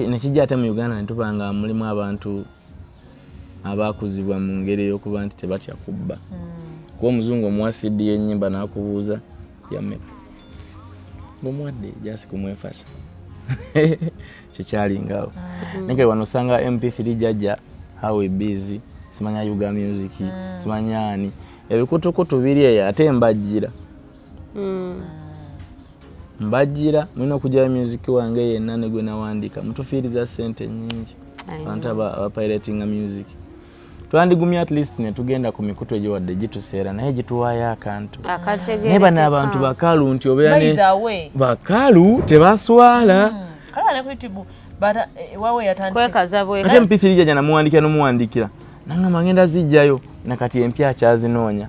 Nekijja ate mu Uganda netuba nga mulimu abantu abakuzibwa mu ngeri ey'okuba nti tebatya kubba, kuba omuzungu omuwa CD y'ennyimba n'akubuuza yameka, ng'omuwadde just kumwefasa. Kikyalingawo, naye kati wano osanga MP3 jajja how busy, simanya Yuga Music, simanya ani, ebikutukutu biri eyo. Ate mbajjira, mbajjira mulina okugyayo music wange yenna ne gwe nawandiika. Mutufiiriza sente nyingi abantu abapiratinga music. Twandigumya at least ne tugenda ku mikutu egyo, wadde gituseera, naye gituwaayo akantu. Naye bano abantu bakalu nti obeera By the way, bakalu, tebaswala. Kale ne ku YouTube bata wawe yatandise. Kwekaza Ate bwekaza. MP3 jajja namuwandikira nomuwandikira, nangamba ngenda zijjayo, nakati empya akyazinoonya.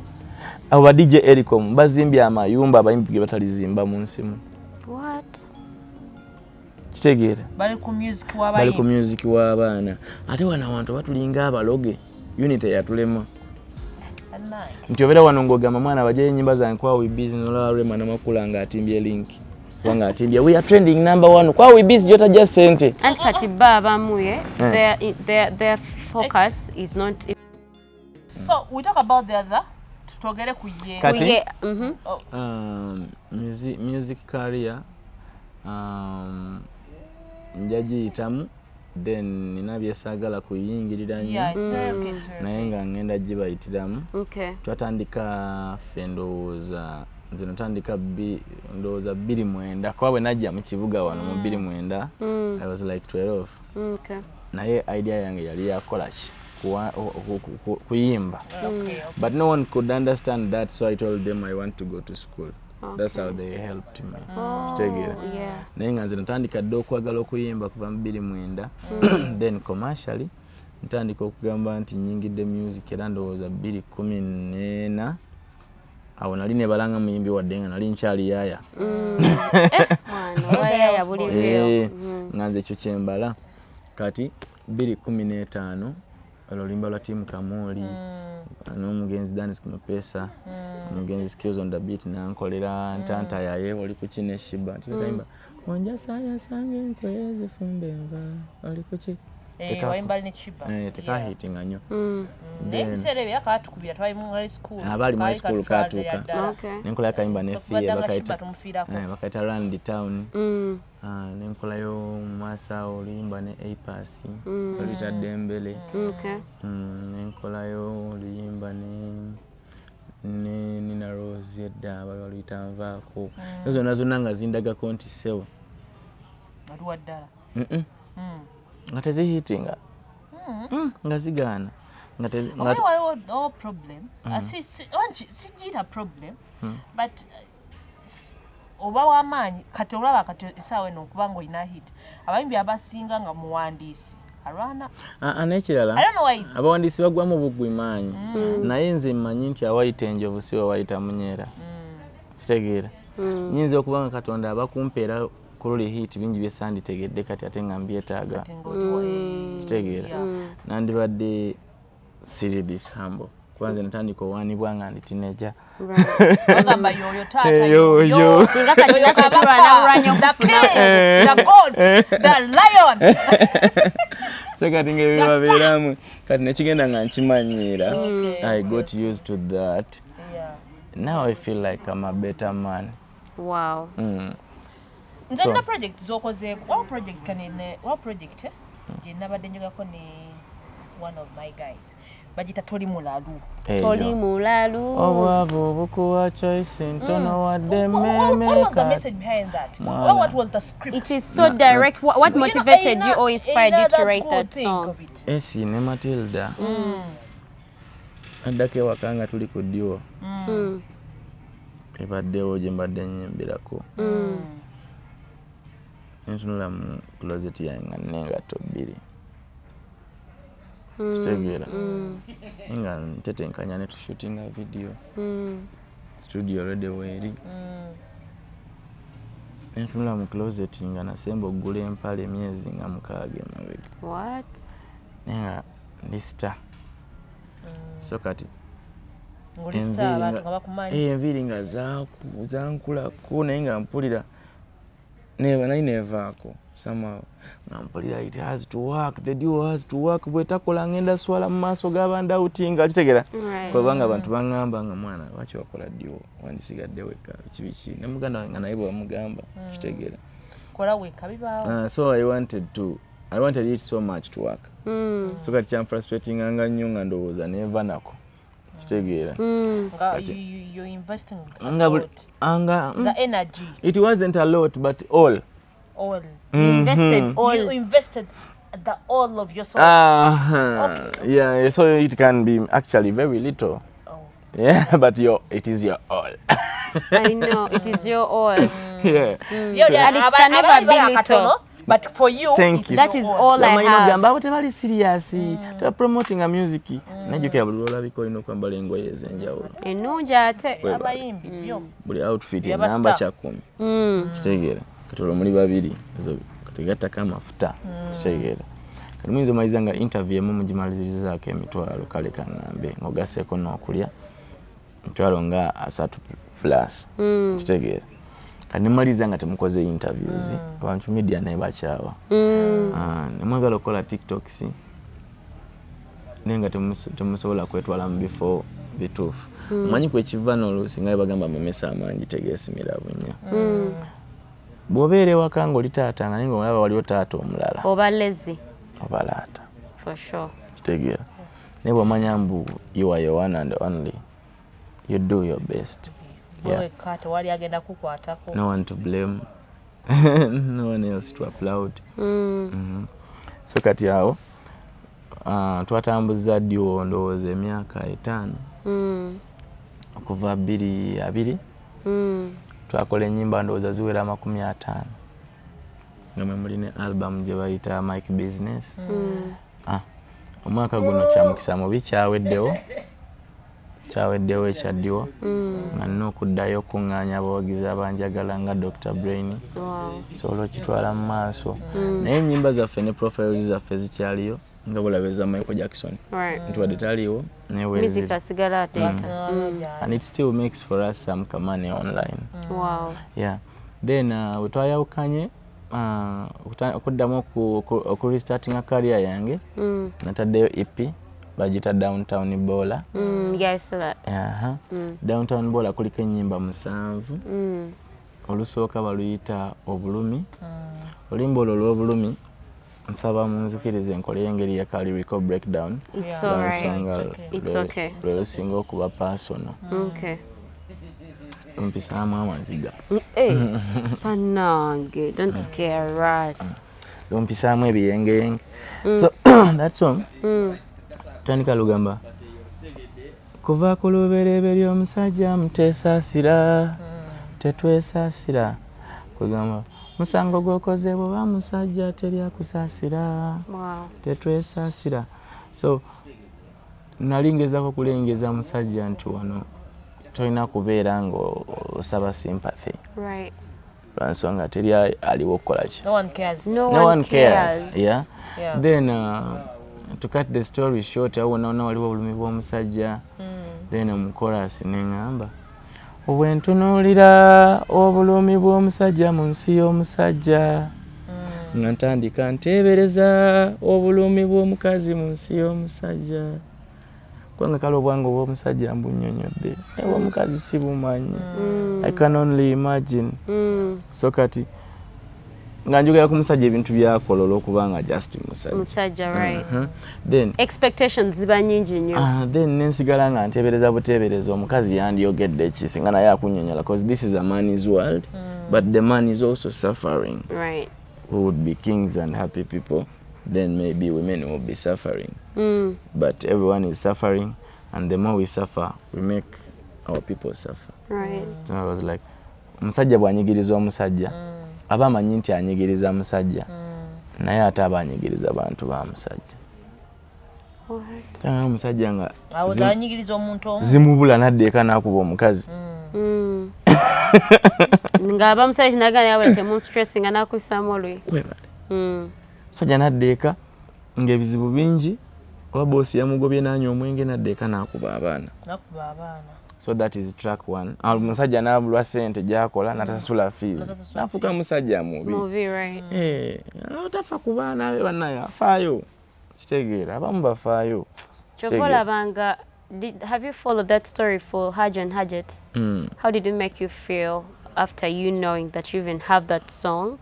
Abo ba DJ Ericom bazimbye amayumba abayimbi ge batalizimba mu nsi muno. What? Kitegeera? Bali ku music Bali ku w'abayimbi. music w'abaana. Ate wano abantu batulinga abaloge, unity yatulema. Bannange. Nti obeera wano ng'ogamba mwana bajjayo ennyimba zange kwa Webiz, nolaba Rema Namakula ng'atimbye link oba ng'atimbye "We are trending number one" kwa Webiz, gyotajja ssente. Anti kati ba abamu ye their focus is not So we talk about the other, tutogere ku ye. Kati- Ye, Music career nja giyitamu, then nina byesaagala kuyingirira nnyo. Yeah, it's very okay, it's very Naye okay. nga ngenda gibayitiramu. Twatandika ffe, ndowooza nze natandika ndowooza 2009, kuba bwe najja mu kibuga wano mu 2009, I was like 12. Naye idea yange yali yakola ki? Kuyimba. But no one could understand that, so I told them I want to go to school. That's how they helped me. Kitegeera? Yeah. Naye nga nze natandika dda okwagala okuyimba kuva mu 2009. Then commercially ntandika okugamba nti nyingidde music era ndowooza 2014. Awo nali nebalanga muyimbi, wadde nga nali nkyali yaaya. Mwana wayaya buli real. Eh, nga nze ekyo kyembala. Kati 2015 olwo oluyimba lwa Tiimu Kamooli n'omugenzi Danis Mapesa, omugenzi Skills on the Beat, nankolera ntanta yaye oli kuki ne Shiba kayimba onjasayasanga enkwe zifumba enva oli kuki. Eh, wayimba ne Chiba. Eh, tekahitinga nnyo. Naye ebiseera ebyo akatukubira twali mu high school. Abaali mu high school Kaali katutwalira katuuka. ddala. Nenkolayo akayimba ne Fie. Tubadde nga Bakaita Shiba tumufiirako. Eh, bakaita Run the Town. Ah, nenkolayo mu maaso awo oluyimba ne Apas oluyita Dembele. Nenkolayo oluyimba ne Nina Rose edda bali baluyita Nvaako. Ezo zonna zonna nga zindagako nti sewo. Aliwa ddala. Nga tezihitinga, nga zigaana nga Omanyi waliwo no problem. Ah, sigiyita problem, but oba w'amaanyi kati olaba kati essaawa eno okubanga olina hit, abayimbi abasinga nga muwandiisi alwana. Ah, ah, n'ekirala, I don't know why. abawandiisi bagwamu bugwi maanyi, naye nze mmanyi nti awayita enjovu si wawayita munyeera. Kitegeera? Nyinza okuba nga Katonda abakumpeera ku luli hit bingi byesanditegedde kati ate nga mbyetaaga. Kati ng'oliwo, eh, Kitegeera? Nandibadde siri this humble, kuba nze natandika owaanibwa nga ndi teenager. Bagamba yoyo taata. Eh, yoyo. Singa kati naffe tulwana bulwanyi The okufuna. king, the goat, the lion. So kati nga ebyo babeeramu, kati nekigenda nga nkimanyiira. I got used to that. Now I feel like I'm a better man. Nze nina project zokozeeko wa project kanene wa project, eh, gye nabadde njogako ne one of my guys, bagita Toli Mulalu. Eyo. Toli mulalu. Obwavu bukuwa choice ntono wadde. What was the Mmeme. message behind that? Mwana. What was the script? It is so direct. What You know, motivated you or inspired you to that write good that thing song? of it. Esi ne Matilda addako ewaka nga tuli ku ddiwo ebaddewo gye mbadde nnyimbirako, nentunula mu closet yange nga nina engatto bbiri. Kitegeera? Naye nga ntetenkanya ne tushootinga video, studio already weeri. Nentunula mu closet nga nasemba oggula empale emyezi nga 6 emabega. What? Naye nga ndi star, so kati Ng'oli star, abantu nga bakumanyi. Eh, enviiri nga zankulako, naye nga mpulira nali nevaako. Somehow nga mpulira it has to work, the duo has to work. Bwetakola ngenda swala mu maaso g'abandawutinga, kitegeera? Right. Kubanga abantu baŋŋamba nga, "Mwana, lwaki wakola duo? Wandisigadde wekka, biki biki." Ne muganda wange nga naye bwe bamugamba, kitegeera? Kola wekka, bibaawo. So I wanted it so much to work. So kati kyanfrustratinganga nnyo nga ndowooza nenva nako, kitegeera? Nga you're investing a Nga lot. anga The energy. It wasn't a lot, but all. All. You invested all. You invested the all of yourself. Okay. Yeah, so it can be actually very little. Oh. Yeah, but your it is your all. I know, it is your all. Yeah. Yeah, And it can never be little. Akatono, but for you, Thank it's you. That your is all I Omanyi have. nogamba abo tebali serious, tebapromotinga music. Najjukira buli lwolabika olina okwambala engoye ez'enjawulo. Ennungi ate. Abayimbi byo. Buli outfit Byaba enamba star. 10, kitegeera? Kati olwo muli babiri, ezo kati gattako amafuta, kitegeera? Kati muyinza omaliza nga interview emu mugimalirizaako emitwalo, kale kaŋŋambe ng'ogasseeko n'okulya, emitwalo nga 30 plus, kitegeera? Kati nemumaliriza nga temukoze interviews, abantu media naye bakyawa. Ah, nemwagala okukola TikToks naye nga temusobola kwetwala mu bifo bituufu. Omanyi kwekiva n'oluusi nga bwe bagamba amamesa amangi tegeesimira bunnya. Bw'obeera ewaka ng'oli taata nga naye ng'olaba waliwo taata omulala, oba lazy. Oba laata. For sure. Kitegeera? Naye bw'omanya mbu you are your one and only, you do your best. Gwe Yeah. wekka, tewali agenda kukwatako. No one to blame, no one else to applaud. So kati awo twatambuza duo ndowooza emyaka 5, okuva 2020. Twakola ennyimba ndowooza ziwera 50, nga mwe muli ne album gye bayita Mike Business. Ah, omwaka guno kyamukisa mubi, kyaweddewo, kyaweddewo ekyaddiwo, nga nina okuddayo okuŋŋaanya abawagizi abanjagala nga Dr Brain, sobola okitwala mu maaso. Naye ennyimba zaffe ne profiles zaffe zikyaliyo nga bulaba eza Michael Jackson, nti wadde taliiwo naye weeziri. Music asigala ateesa. And it still makes for us some money online. Yeah, then we twayawukanye, okuddamu okurestartinga career yange, nataddeyo EP bagita Downtown Bola. Yeah, I saw that. Aha. Downtown Bola kuliko ennyimba 7. Olusooka baluyita Obulumi. Oluyimba olwo olw'obulumi, nsaba munzikirize nkoleyo engeri ya ka lyrical breakdown. It's Yeah. all right. Lwansonga It's okay. It's okay. lwe lusinga okuba personal. Mpisaamu amaziga. Hey, bannange, don't scare us. Lumpisaamu ebiyengeyenge. So that song tandika lugamba, "Kuva ku lubereberye omusajja muteesaasira, tetwesaasira." Kwegamba musango gwokoze bwoba musajja teryakusaasira. Tetwesaasira. So nali ngezako kulengeza musajja nti wano tolina kubeera nga osaba sympathy, lwansonga teri aliwo okukola ki. No one cares. No, No one cares, yeah. Then to cut the story short, awo wonna waliwo obulumi bw'omusajja. Then mu chorus neŋŋamba, "Obwe ntunuulira obulumi bw'omusajja mu nsi y'omusajja, nga ntandika nteebereza obulumi bw'omukazi mu nsi y'omusajja, kubanga kale obwange obw'omusajja mbunnyonnyodde, naye obw'omukazi si bumanyi. I can only imagine." So kati nga njogera ku musajja, ebintu byakola olw'okuba nga just musajja. Musajja, right. Then Expectations ziba nyingi nnyo. Ah, then nensigala nga nteebereza buteebereza omukazi yandyogedde ki singa naye akunnyonnyola, because this is a man's world, but the man is also suffering. We would be kings and happy people, then maybe women will be suffering, but everyone is suffering, and the more we suffer, we make our people suffer. So I was like, omusajja bw'anyigiriza omusajja, aba amanyi nti anyigiriza musajja, naye ate aba anyigiriza bantu ba musajja. What? Naye omusajja nga Awo anyigiriza omuntu omu. zimubula nadda eka n'akuba omukazi. Ng'aba musajja kinagana yabula temunstressinga, nakusaamu oluyi. Webale. Omusajja nadda eka ng'ebizibu bingi, oba boosi yamugobye n'anywa omwenge, nadda eka n'akuba abaana. Nakuba abaana. So that is track one. Ah, omusajja n'abulwa sente gyakola natasasula fees, Natasasula. Nafuuka musajja mubi. Movie, right. Eh, otafa ku baana be, bannaye afaayo, kitegeera, abamu bafaayo. Kyova olabanga, have you followed that story for Hajj and Hajat? Mm. How did it make you feel after you knowing that you even have that song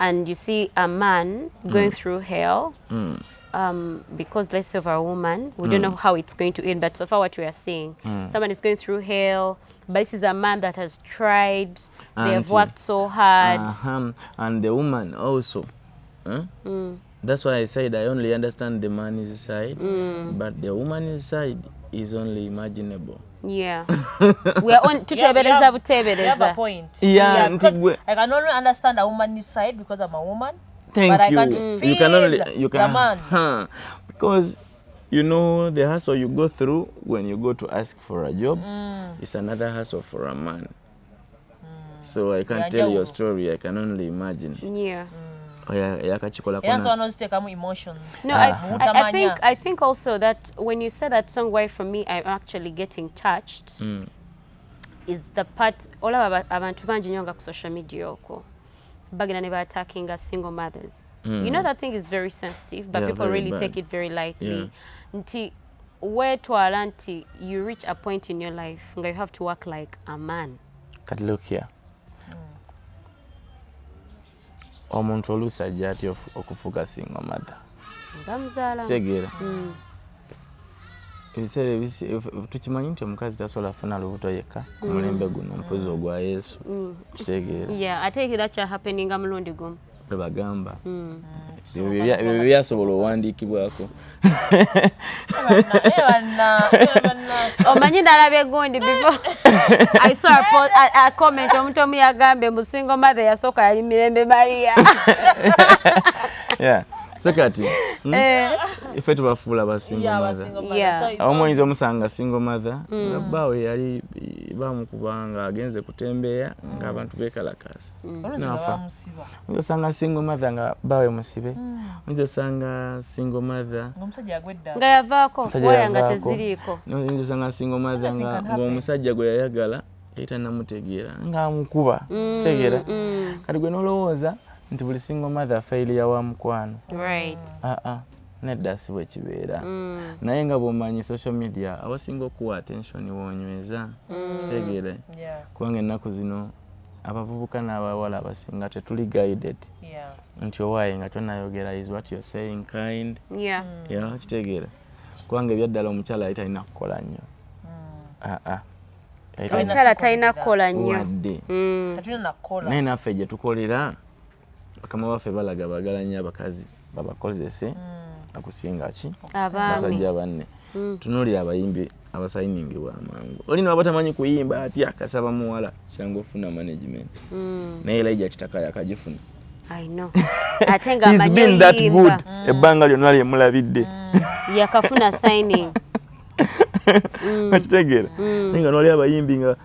and you see a man going through hell because, let's say, of a woman? We don't know how it's going to end, but so far what we are seeing, someone is going through hell, but this is a man that has tried, they have Auntie. worked so hard. And the woman also, huh? That's why I said I only understand the man's side, but the woman's side is only imaginable. Yeah, we are on tutebereza You have a butebereza. point. Yeah, nti because gwe- I can only understand a woman's side because I'm a woman. Thank But I you. can't You can only feel you the can man. Huh. Because you know the hassle you go through when you go to ask for a job is another hassle for a man. So I can't tell your Yanjawulo. story. I can only imagine. Oya- yakakikolako Era na- nsobola n'oziteekamu emotions. No, Ah. I think Butamanya. I think also that when you said that song, why for me I'm actually getting touched is the part olaba abantu bangi nnyo nga ku social media okwo bagenda ne baattackinga single mothers. You know that thing is very sensitive, but Yeah, people very really bad. Take it very lightly. Yeah. Nti weetwala nti you reach a point in your life nga you have to work like a man. Kati look here, omuntu oluusi ajja atya okufuuka single mother? Nga muzaala. Kitegeera, ebiseera tukimanyi nti omukazi tasobola kufuna lubuto yekka ku mulembe guno, mpozi ogwa Yesu, kitegeera? Yeah, ate era kyahappeninga mulundi gumu. Bwe bagamba. Ebyo byasobola owandiikibwako. Banna. Omanyi nalaba egundi before I saw a comment, omuntu omu yagambye mu single mother yasooka yali Mirembe Maria. Yeah. So kati Eh, ife tubafuula ba single Yeah, mother. single mother. Yeah. So it's Abamu oyinza omusanga single mother nga bbaawe yali bamukubanga agenze kutembeeya ng'abantu beekalakaasa Oluusi nga Nafa. bamusiba. Oyinza osanga single mother nga bbaawe musibe, oyinza osanga single mother Ng'omusajja yagwa eddala. Nga yavaako. Omusajja waya nga yavaako. teziriiko. Oyinza osanga single mother Anything nga can happen. ng'omusajja gwe yayagala yali tannamutegeera ng'amukuba, kitegeera? Kati gwe n'olowooza nti buli single mother failure wa mukwano. Aa, nedda, si bwe kibeera. Naye nga bw'omanyi social media awasinga okuwa attention woonyweza, kitegeere? Yeah, Kubanga ennaku zino abavubuka n'abawala abasinga tetuli guided nti owaaye nga tonayogera, is what you're saying kind? Yeah, kitegeera? Kubanga ebyaddala omukyala yali talina kukola nnyo. Aa, yali talina. Omukyala talina kukola nnyo. Wadde. Tetulina nakukola. Naye naffe gye tukolera, bakama baffe balaga baagala nnyo abakazi babakozese okusinga ki? Abaami. Basajja banne. Tunuulira abayimbi abasayiningibwa amangu, oli naba tamanyi kuyimba atya, kasaba muwala kyangu ofuna management, naye Elijah Kitaka yakagifuna. I know, ate nga He's amanyi been that oyimba. good ebbanga lyonna lyemulabidde. Yakafuna signing. Okitegeera? Naye nga noli abayimbi nga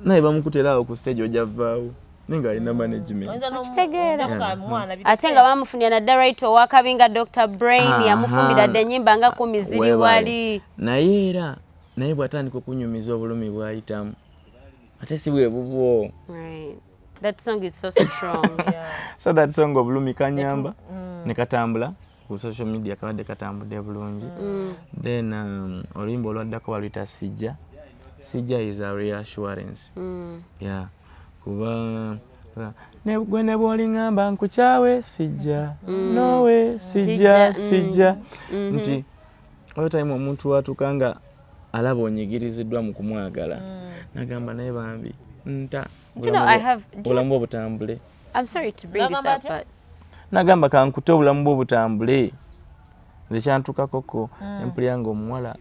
naye bamukutera awo ku stage, ojja vaawo, naye nga alina management. Oyinza Okitegeera. n'omuga mwana bireke. Ate nga bamufunira naddala right owakabi nga Dr Brain yamufumbira dda ennyimba nga 10 ziri Weebale. wali. Naye era naye bw'atandika okunyumiza obulumi bw'ayitamu, ate si bwe bubwo. Right. That song is so strong. Yeah. So that song obulumi kanyamba ne katambula ku social media, kabadde katambudde bulungi. Then oluyimba olwaddako baluyita Sijja. Sijja is a reassurance. Yeah, kuba gwe ne bw'oliŋŋamba nkukyawe, sijja nowe sijja. Sijja, Sijja nti oyo time omuntu watuuka nga alaba onyigiriziddwa mu kumwagala, nagamba naye bambi nta Do you know, I have- do you obulamu bwe butambule. I'm sorry to bring this Nagamba up, atya? but Nagamba kankute obulamu bwe butambule. Nze kyantukakoko empulira nga omuwala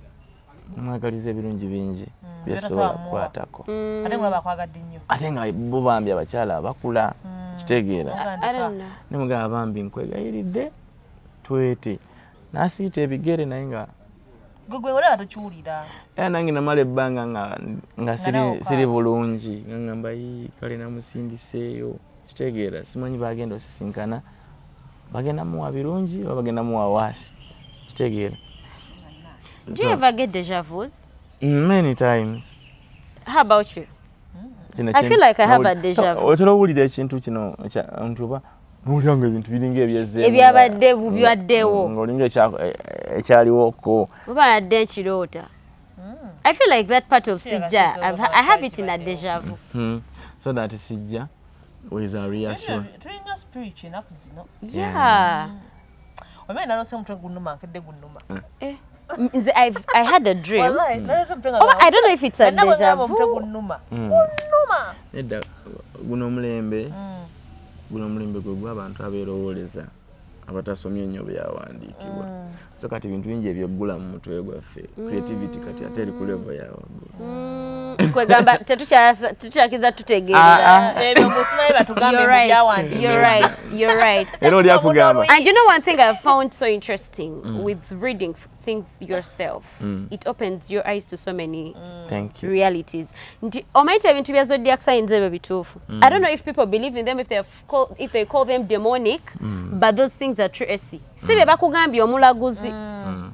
mwagaliza ebirungi bingi byesobola By'otasobola muwa. kukwatako. Ate ngulaba akwagadde nnyo. Ate nga bo bambi abakyala bakula, kitegeera? I don't know. Nemugamba bambi nkwegayiridde twete, nasiita ebigere naye nga Gwe gwe olaba tokiwulira. Era nange namala ebbanga nga nawe okaaba. siri bulungi, nga ngamba, "Yii, kale namusindiseeyo," kitegeera? Simanyi bagenda osisinkana, bagenda muwa birungi oba bagenda muwa waasi, kitegeera? Do you ever get deja vus? Many times. How about you? I feel like I have a deja vu. Otera owulira ekintu kino nti oba nowulira nga ebintu biringa ebyezzeemu Ebyabadde bubaddewo. Ng'olinga ekyaliwoko. Oba yadde nkiroota. I feel like that part of Sijja, I have it in a deja vu. So that Sijja was a reassure. Tulina spirit ennaku zino. Yeah. Omanyi naloose omutwe gunnuma, nkedde gunnuma. Nze I had a dream. Wallahi, naloose omutwe nga Oba I don't know if it's a Nabwe deja ngamba omutwe vu. gunnuma. Gunnuma. Nedda, guno omulembe gwe gw'abantu abeerowooleza, abatasomye nnyo byawandiikibwa. So kati ebintu bingi ebyeggula mu mutwe gwaffe, creativity kati ate eri ku level ya waggulu. Kwegamba tetukyakiza tutegeerera. Ah, Ebyo musimanyi batugambe You're mu right. byawandiikibwa. You're right. You're right. Era oli akugamba And you know one thing I've found so interesting with reading things yourself, it opens your eyes to so many Thank you. realities. Nti omanyi nti ebintu bya zodiac signs ebyo bituufu. I don't know if people believe in them, if they call them demonic, but those things are true. Esi. Si bye bakugambye omulaguzi.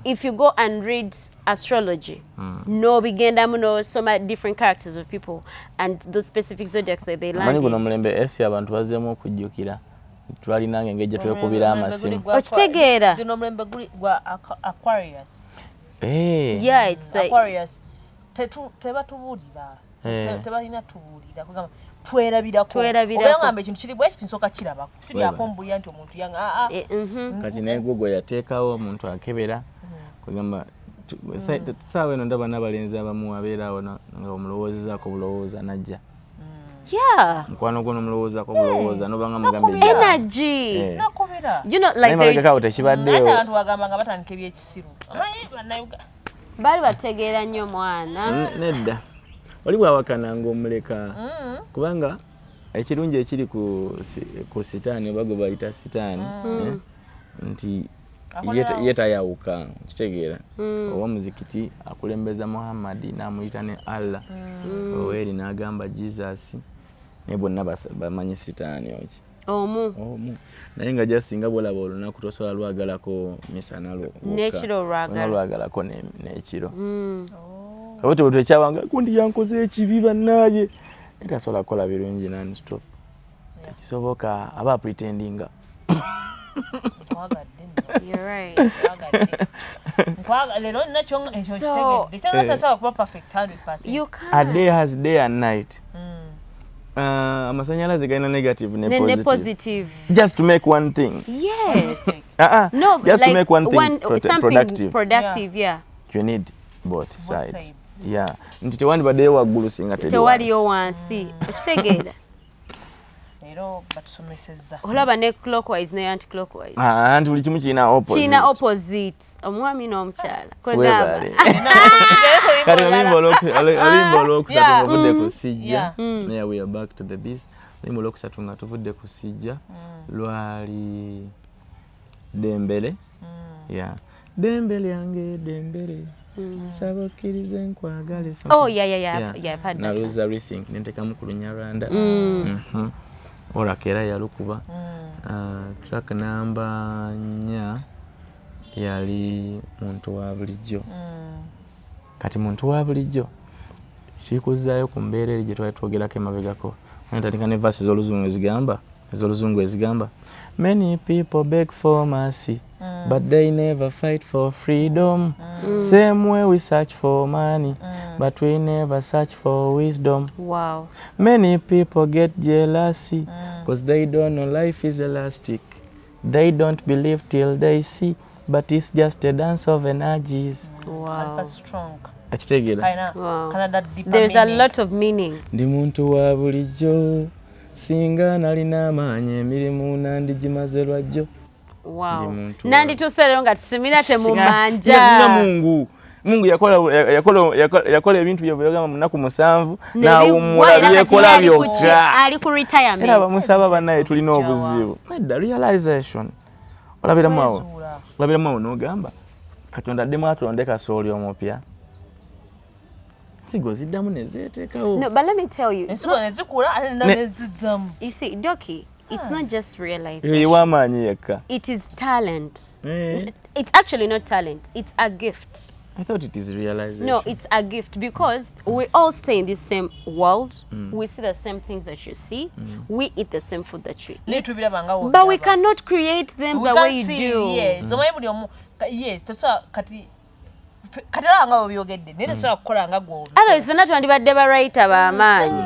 If you go and read astrology, n'obigendamu n'osoma different characters of people and those specific zodiacs that they Amanyi land guno in. omulembe esi abantu bazzeemu okujjukira twalinanga engeri gye twekubira amasimu. Okitegeera? Guno omulembe guli gwa Aquarius. Eh, Yeah, it's like Aquarius. Tebatubuulira. Tebalina tubuulira. Kugamba twerabirako. Twerabirako. Obeera ngamba ekintu kiri bwe kiti nsooka kirabako. Si byakumbulira nti omuntu yanga aa. Kati naye Google yateekawo omuntu akebera kwegamba saawa eno ndaba n'abalenzi abamu abeera awo nga omulowoozezaako bulowooza najja. Mukwano gwo nomulowoozaako bulowooza nobanga mugambe Nakubira. Energy. Nakubira. Like Naye mabegako awo there's tekibaddeyo. Ate abantu bagamba nga batandika ebyekisiru. Omanyi bannayuganda. Baali bategeera nnyo mwana. Nedda, oli bwawakana ng'omuleka, kubanga ekirungi ekiri ku sitaani oba gwe bayita sitaani, nti ye tayawuka, kitegeera oba muzikiti akulembeza Muhammadi n'amuyita ne Allah, oweeri n'agamba Jesus, naye bonna bamanyi sitaani oki Omu. Omu. Naye nga jasinga bwolaba olunaku tosobola lwagalako misana lwokka. N'ekiro olwagala. Olina lwagalako n'ekiro. Kabwe bwe twekyawanga gundi yankoze ekibi bannaaye, naye tasobola kukola birungi nonstop, tekisoboka, aba pretendinga. Nkwagadde nno. You're right. Nkwagadde. Leero nina ekyo nkitegedde. Kitegeeza tasobola kuba perfect 100%. You can't. A day has day and night. Amasanyalaze galina negative ne Ne positive. Positive. Just to make one thing. Yes. Uh-uh. No, Just like to make one thing something productive. productive, yeah. You need both sides. Sides. Yeah, nti tewandibaddeyo waggulu singa teri Tewaliyo wansi. wansi. Okitegeera? Leero batusomesezza. Olaba ne clockwise ne anti-clockwise. Ah, nti buli kimu kirina opposite. Kirina opposite. Omwami n'omukyala. Kwegamba. Weebale. Kati oluyimba olwokusatu nga ovudde ku Sijja. Yeah, we are back to the biz. Oluyimba olwokusatu nga tuvudde ku Sijja lwali Dembele. Yeah, dembe lyange dembele, saba okkirize nkwagale. Oh, yeah. Yeah, I've had that. Naluza Rethink nentekamu ku Lunyarwanda. Oraka era yalukuba. Track namba 4 yali Muntu wa Bulijjo. Kati Muntu wa Bulijjo kikuzaayo ku mbeera eri gye twali twogerako emabegako. Natandika ne verse ez'oluzungu ezigamba many people beg for mercy, but they never fight for freedom. Same way we search for money, but we never search for wisdom. Many people get jealousy because they don't know life is elastic. They don't believe till they see, but it's just a dance of energies. Kalika strong. Akitegeera? Kalina Canada deeper There's a meaning. Lot of meaning. Ndi muntu wa bulijjo, singa nalina amaanyi emirimu nandigimaze lwajjo. Ndi muntu Nandituuse leero nga tusimira temumanja. Nga Mungu yakola ebintu bye byagamba mu nnaku 7 N'awummula n'awummula byekola ali ku byokka. Ali ku retirement. Era bamusaba bannaye tulina obuzibu. Nedda, realization. Olabiramu awo. Kwezuula. Olabiramu awo n'ogamba Katonda addemu atonde kasooli omupya. Nsigo ziddamu ne zeeteekawo. No, but let me tell you. Ensigo ne zikula ate neziddamu. You see, Doki, it's not just realization. Eyo w'amaanyi yekka. It is talent. Eh. It's actually not talent. It's a gift. I thought it is realization. No, it's a gift because we all stay in this same world. We see the same things that you see. We eat the same food that you Naye eat. tubiraba nga But we w'obiraba. cannot create them We the way can't you see, do. yes. Omanyi buli omu yes, tosobola kati kati olaba nga bw'obyogedde naye tosobola kukola nga gwe. Otherwise, fenna twandibadde ba writer b'amaanyi.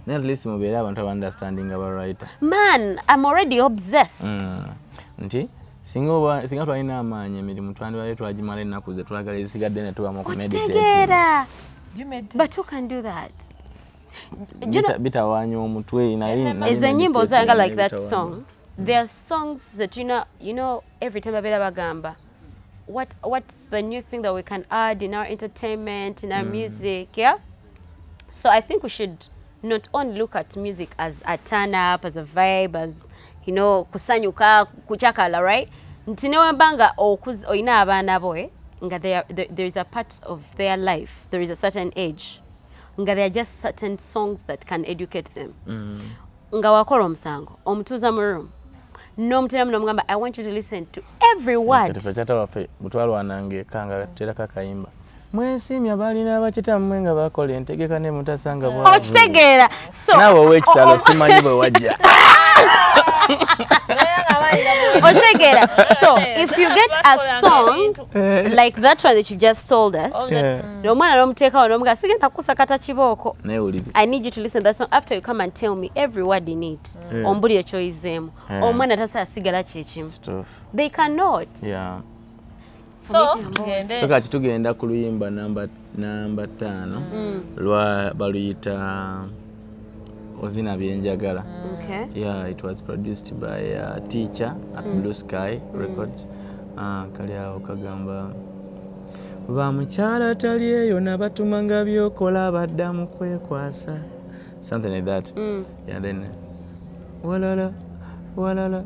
Naye at least mubeere abantu aba understanding aba writer. Man, I'm already obsessed. Nti singa oba singa twalina amaanyi, emirimu twandibadde twagimala ennaku ze twagala, ezisigadde ne tuba mu kumeditate. Okitegeera. You meditate. But who can do that? Do you know, Bitawaanya omutwe nali ezo ennyimba meditating ozanga like naye that bitawaanya. song, there are songs that every time babeera bagamba what's the new thing that we can add in our entertainment, in our music, yeah. So I think we should not only look at music as a turn up, as a vibe, as kusanyuka, kuchakala, right? Nti newemba nga olina abaana bo, nga there is a part of their life, there is a certain age nga there are just certain songs that can educate them. Nga wakola omusango, omutuuza mu room n'omuteramu n'omugamba, "I want you to listen to every word." Kati ffe taata waffe bwe twalwananga eka nga tuterako akayimba, "Mwesiimya balina bakitammwe nga bakola entegeka ne mutasanga bwavu." Okitegeera? So Naawe ow'ekitalo, simanyi bwe wajja. Okitegeera? So if you get a song like that one that you just told us, omwana n'omuteekawo n'omugamba, "Sigenda kukusakata kibooko." Naye wuliriza. "I need you to listen to that song. After, you come and tell me every word in it. Ombulire kyoyizeemu." Omwana tasobola sigala kyekimu. Kituufu. They cannot. So tugende. So kati tugenda ku luyimba namba 5, lwa baluyita Ozina Byenjagala. Yeah, it was produced by a teacher at Blue Sky Records. Kali awo kagamba, "Bamukyala tali eyo nabatuma nga byokola badda mu kwekwasa," something like that. Yeah, then walala walala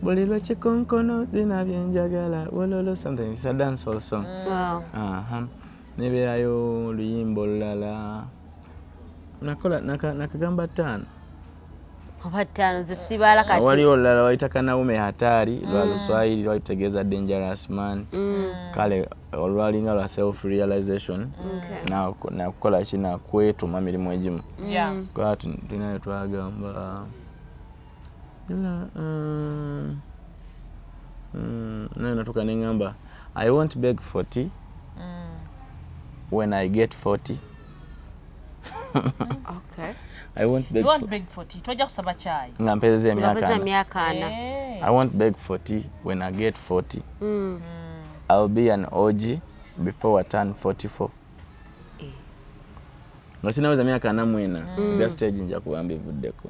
buli lwekikonkono zina byenjagala walolo, something. It's a dancehall song. Aha. Nebeerayo oluyimba olulala nakola nakagamba 5. Oba 5 zesibala kati. Waliwo olulala wayita Kanaume Hatari, lwa Luswahili, lwalitegeeza dangerous man. Kale olwalinga lwa self realization nakukola ki, nakwetuma mirimu egimu. Kuba tulinayo twagamba ila, nayo natuka neŋŋamba, "I won't beg for tea when I get 40." I won't beg You won't for, beg for tea. Tojja kusaba kyayi. Nga mpezeza emyaka Ngapeza 40. emyaka 40. I won't beg for tea when I get 40. I'll be an OG before I turn 44. Eh. Nga sinaweza myaka 44, ebya stage nja kuba mbivuddeko.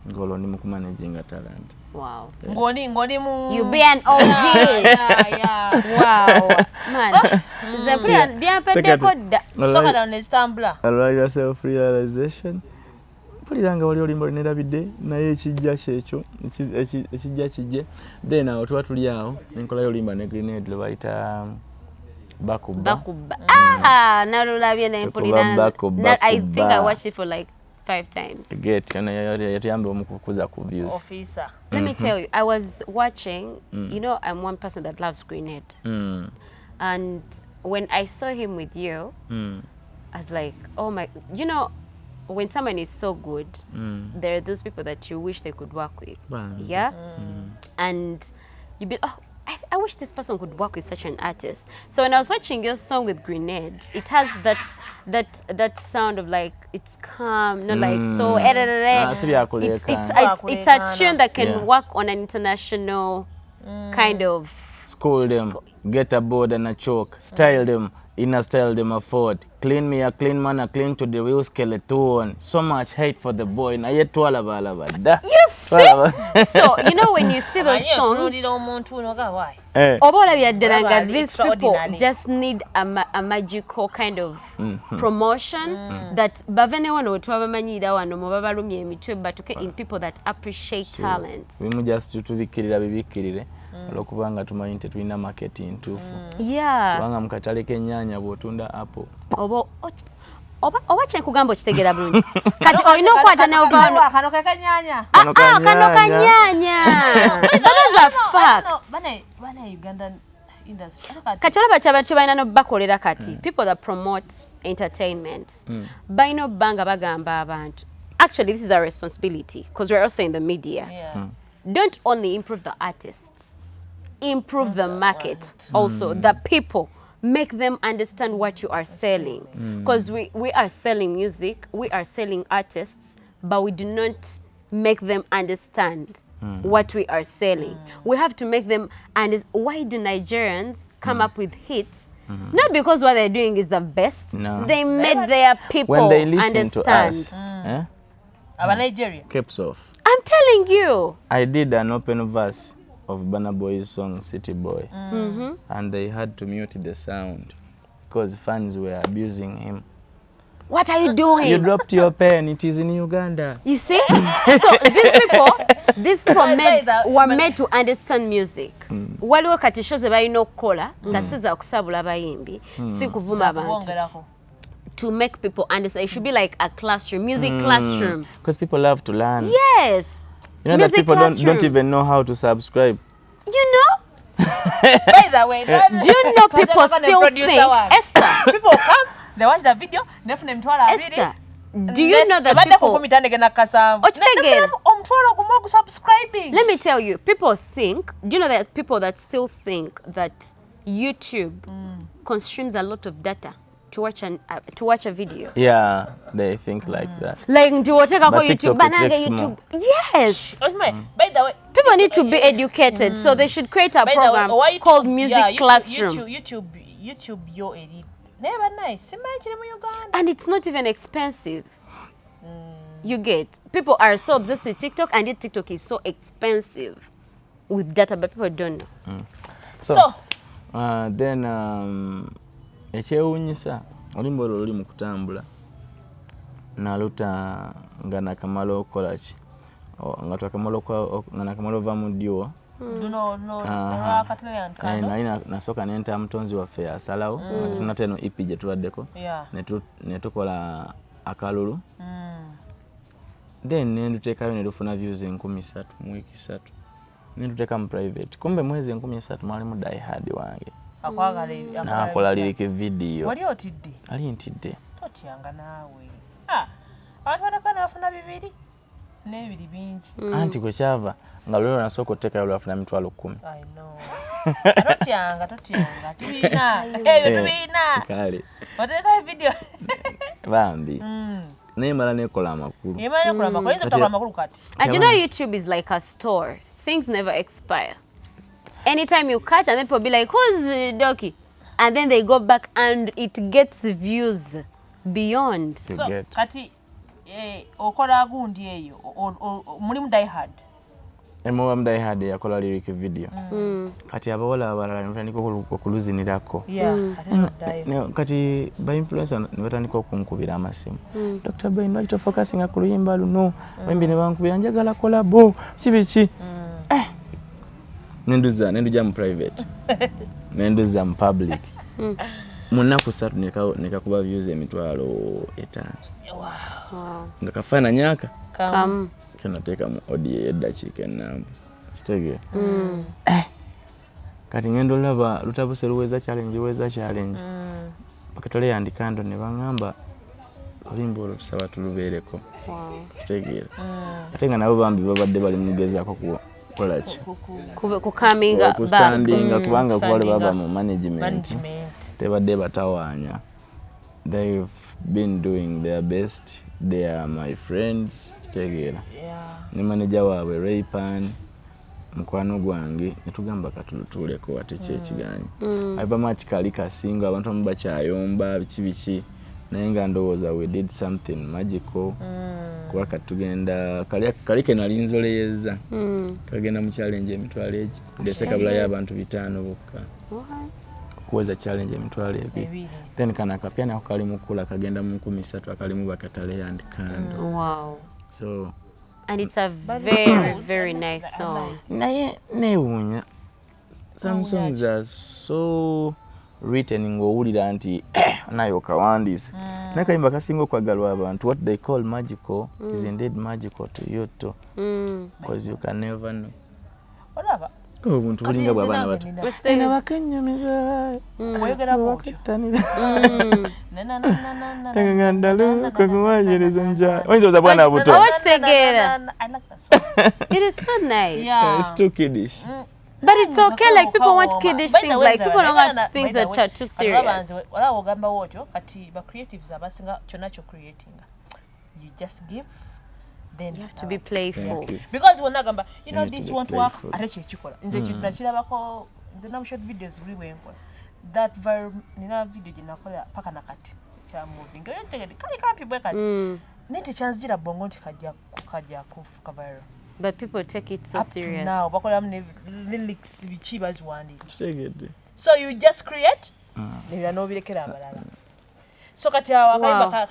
Ng'olwo ndi mu kumanaginga talent. Ng'oli mu You be an OG. Wow. Man. Nze mpulira byampeddeko dda. Soka dano nezitambula. Olwali lwa self realization. Mpulira nga wali oluyimba lwenerabidde, naye ekijja kyekyo ekijja kijje. Then awo tuba tuli awo nenkolayo oluyimba ne Grenade lwe bayita Bakuba. Bakuba. Ah, nalulabye nempulira. Tukuba bakuba. I think I Kuba. watched it for like five times. Get ono yatuyamba omu kukuza ku views. Officer. Let me tell you, I was watching, I'm one person that loves Grenade. And when I saw him with you, I was like, oh my, when someone is so good, there are those people that you wish they could work with. Bambi. Yeah? And you be, "Oh, I wish this person could work with such an artist." So when I was watching your song with Grenade, it has that sound of like, it's calm, not like so. Eh, eh, eh, eh. Ah, si byakuleekaana. It's a tune that can work on an international kind of School them, get a board and a chalk, style them, inner style them afford. Clean me a clean man, a clean to the real skeleton. So much hate for the boy. Naye twalabalaba dda. You see? Twalaba. So you know when you see those Amanyi songs, otunuulira omuntu noga why. Eh. oba olabira ddala nga Olaba ali these people extraordinary. just need a magical kind of promotion that bave ne wano wetwabamanyirira wano mu babalumya emitwe, batuke in people that appreciate talent. Bimu just tubikkirira bibikkirire olwokubanga tumanyi nti tetulina market ntuufu. Kubanga mu katale k'ennyaanya bw'otunda apple. Oba kyenkugamba okitegeera bulungi, kati olina okukwata nova wano. Kano ke kanyanya. Kano Ah, kano kanyaanya. kanyanya, but those are facts. Bana Uganda industry. Ate kati Kati olaba kyaba kye balina nobakolera kati, people that promote entertainment balina obba nga bagamba abantu, actually this is our responsibility because we're also in the media, don't only improve the artists, improve the market also, the people, make them understand what you are selling, because we are selling music, we are selling artists, but we do not make them understand what we are selling. We have to make them, and why do Nigerians come up with hits? Not because what they're doing is the best. No. They made their people When they listen to understand. us, eh? Aba Nigeria. Caps off. I'm telling you. I did an open verse of Burna Boy's song City Boy, and they had to mute the sound because fans were abusing him. What are you doing? You dropped your pen, it is in Uganda. You see? So these people were made to understand music. Waliwo kati show ze balina okukola nga si za kusabula bayimbi, si kuvuma abantu. Kwongerako. To make people understand. It should be like a classroom, music classroom. Because people love to learn. Yes. You know that Music people don't classroom. Even know how to subscribe. You know? By the way, Do you know people still think, Esther, people come, they watch the video, nefuna emitwalo abiri. Esther, do you know that Ebadde ku people nkumi ttaano egenda kasanvu. Okitegeera? Nefunamu omutwalo gumu ogusubscribing. Let me tell you, people think, do you know that people that still think that YouTube consumes a lot of data to watch a video? Yeah, they think like that. Like nti woteekako But YouTube, TikTok, it banange takes YouTube. more. Yes. Okimanyi, by the way, People need to be educated, so they should create a by the way, program owa YouTube- called Music yeah, YouTube- Classroom. YouTube yo eri naye bannaye simanyi kiri mu Uganda. And it's not even expensive. You get, people are so obsessed with TikTok, and yet TikTok is so expensive with data, but people don't know. So, So, then ekyewuunyisa, oluyimba olwo luli mu kutambula, naluta nga nakamala okukola ki, nga twakamala nga nakamala ova mu duo. Luno luno Aha. lwakatale and Eh, Kando. nali nasooka nenta mutonzi waffe asalawo nga tetunata eno EP gye tubaddeko, ne tukola akalulu, then nenduteekayo ne lufuna views 3,000 mu wiiki 3, nenduteeka mu private. Kumbe mwezi 3,000 mwalimu diehard wange. Akwagala Nakola lyric video. Wali otidde? Ali ntidde. Totyanga naawe. Ah, abantu bataka nabafuna bibiri n'ebiri bingi. Anti kwe kyava nga lwero nasooka otuteekayo lwafuna 10,000. I know. Totyanga, totyanga, tubirina ebyo, tubirina. Kale. Oteekayo video. Bambi naye mala nekola amakulu. Emala nekola amakulu, oyinza obutakola amakulu kati. And you know, YouTube is like a store. Things never expire. Anytime you catch, and then people be like, "Who's Doki?" And then they go back and it gets views beyond. You So get. kati okola gundi eyo mulimu diehard. Emuba diehard yakola lyric video. Kati abawala abalala ne batandika okuluzinirako. Yeah, ate noddayo. Kati ba influencer ne batandika okunkubira amasimu, "Dr Brain, lwaki tofocusinga ku luyimba luno?" Bayimbi ne bankubira, "Njagala collabo," kibiki. Eh. Nenduza, nendujja mu private, nenduza mu public, mu nnaku 3 nekakuba views 500,000. Wow. Nga kafaananyi aka Come. kanateeka mu audio ey'eddakiika ennamba, kitegeera? Eh, kati ngenda olaba lutabuse, luweza challenge, luweza challenge bakatole yandikando ne baŋŋamba oluyimba olwo tusaba tulubeereko. Wow. Kitegeera? Ate nga nabo bambi babadde bali mugezaako kukola ki? Kucoming back. Okustandinga, kubanga kuba Kustandinga. baba mu management Management. Tebadde batawaanya. They've been doing their best, they are my friends, kitegeera? Ne manager waabwe Raypan mukwano gwange, netugamba katulutuuleko ate kyekiganyi. However kali kasinga abantu abamu bakyayomba biki biki, naye nga ndowooza we did something magical, kuba katugenda kali ke nali nzoleyeza kagenda mu challenge emitwalo egi, ndese kabulayo abantu bitaano bokka okuweza challenge 20,000. Ebiri. Then kano akapya nako kali mukula, kagenda mu 3,000, akalimu bakatale and kando. So And it's a very, very nice song. Naye neewuunya, some songs are so written ng'owulira nti eh, naye okawandiise, naye kayimba kasinga okwagalwa abantu. What they call magical is indeed magical to you too, because you can never know. Olaba. Obuntu bulinga bw'abaana bato. Okitegeera? Bakenyumiza. Oyogera bwotyo. Ngandalo nja oyinza oza bwana buto. Oba kitegeera. I like that song. It is so nice. Yeah. It's too kiddish. But it's okay, like people want kiddish By the things, way, like people don't want things by the that way, are too serious. Olaba ogamba wootyo kati ba creatives abasinga kyonna kyo creatinga, you just give, then You have to be playful. Thank you. Because wonna agamba, you know, You need to this be won't work, playful. Ate kyekikola. Nze ekintu nakirabako, nze na short videos buli bwenkola that viral, nina video gye nakola paka nakati kya moving oyo ntegedde kali kampi bwe kati, naye tekyanzijira bwongo nti kajja kufuka viral. But people take it so Up to serious. now bakolamu ne lyrics biki baziwandiika. Kitegedde. So you just create nebira n'obirekera abalala. So kati awo akayimba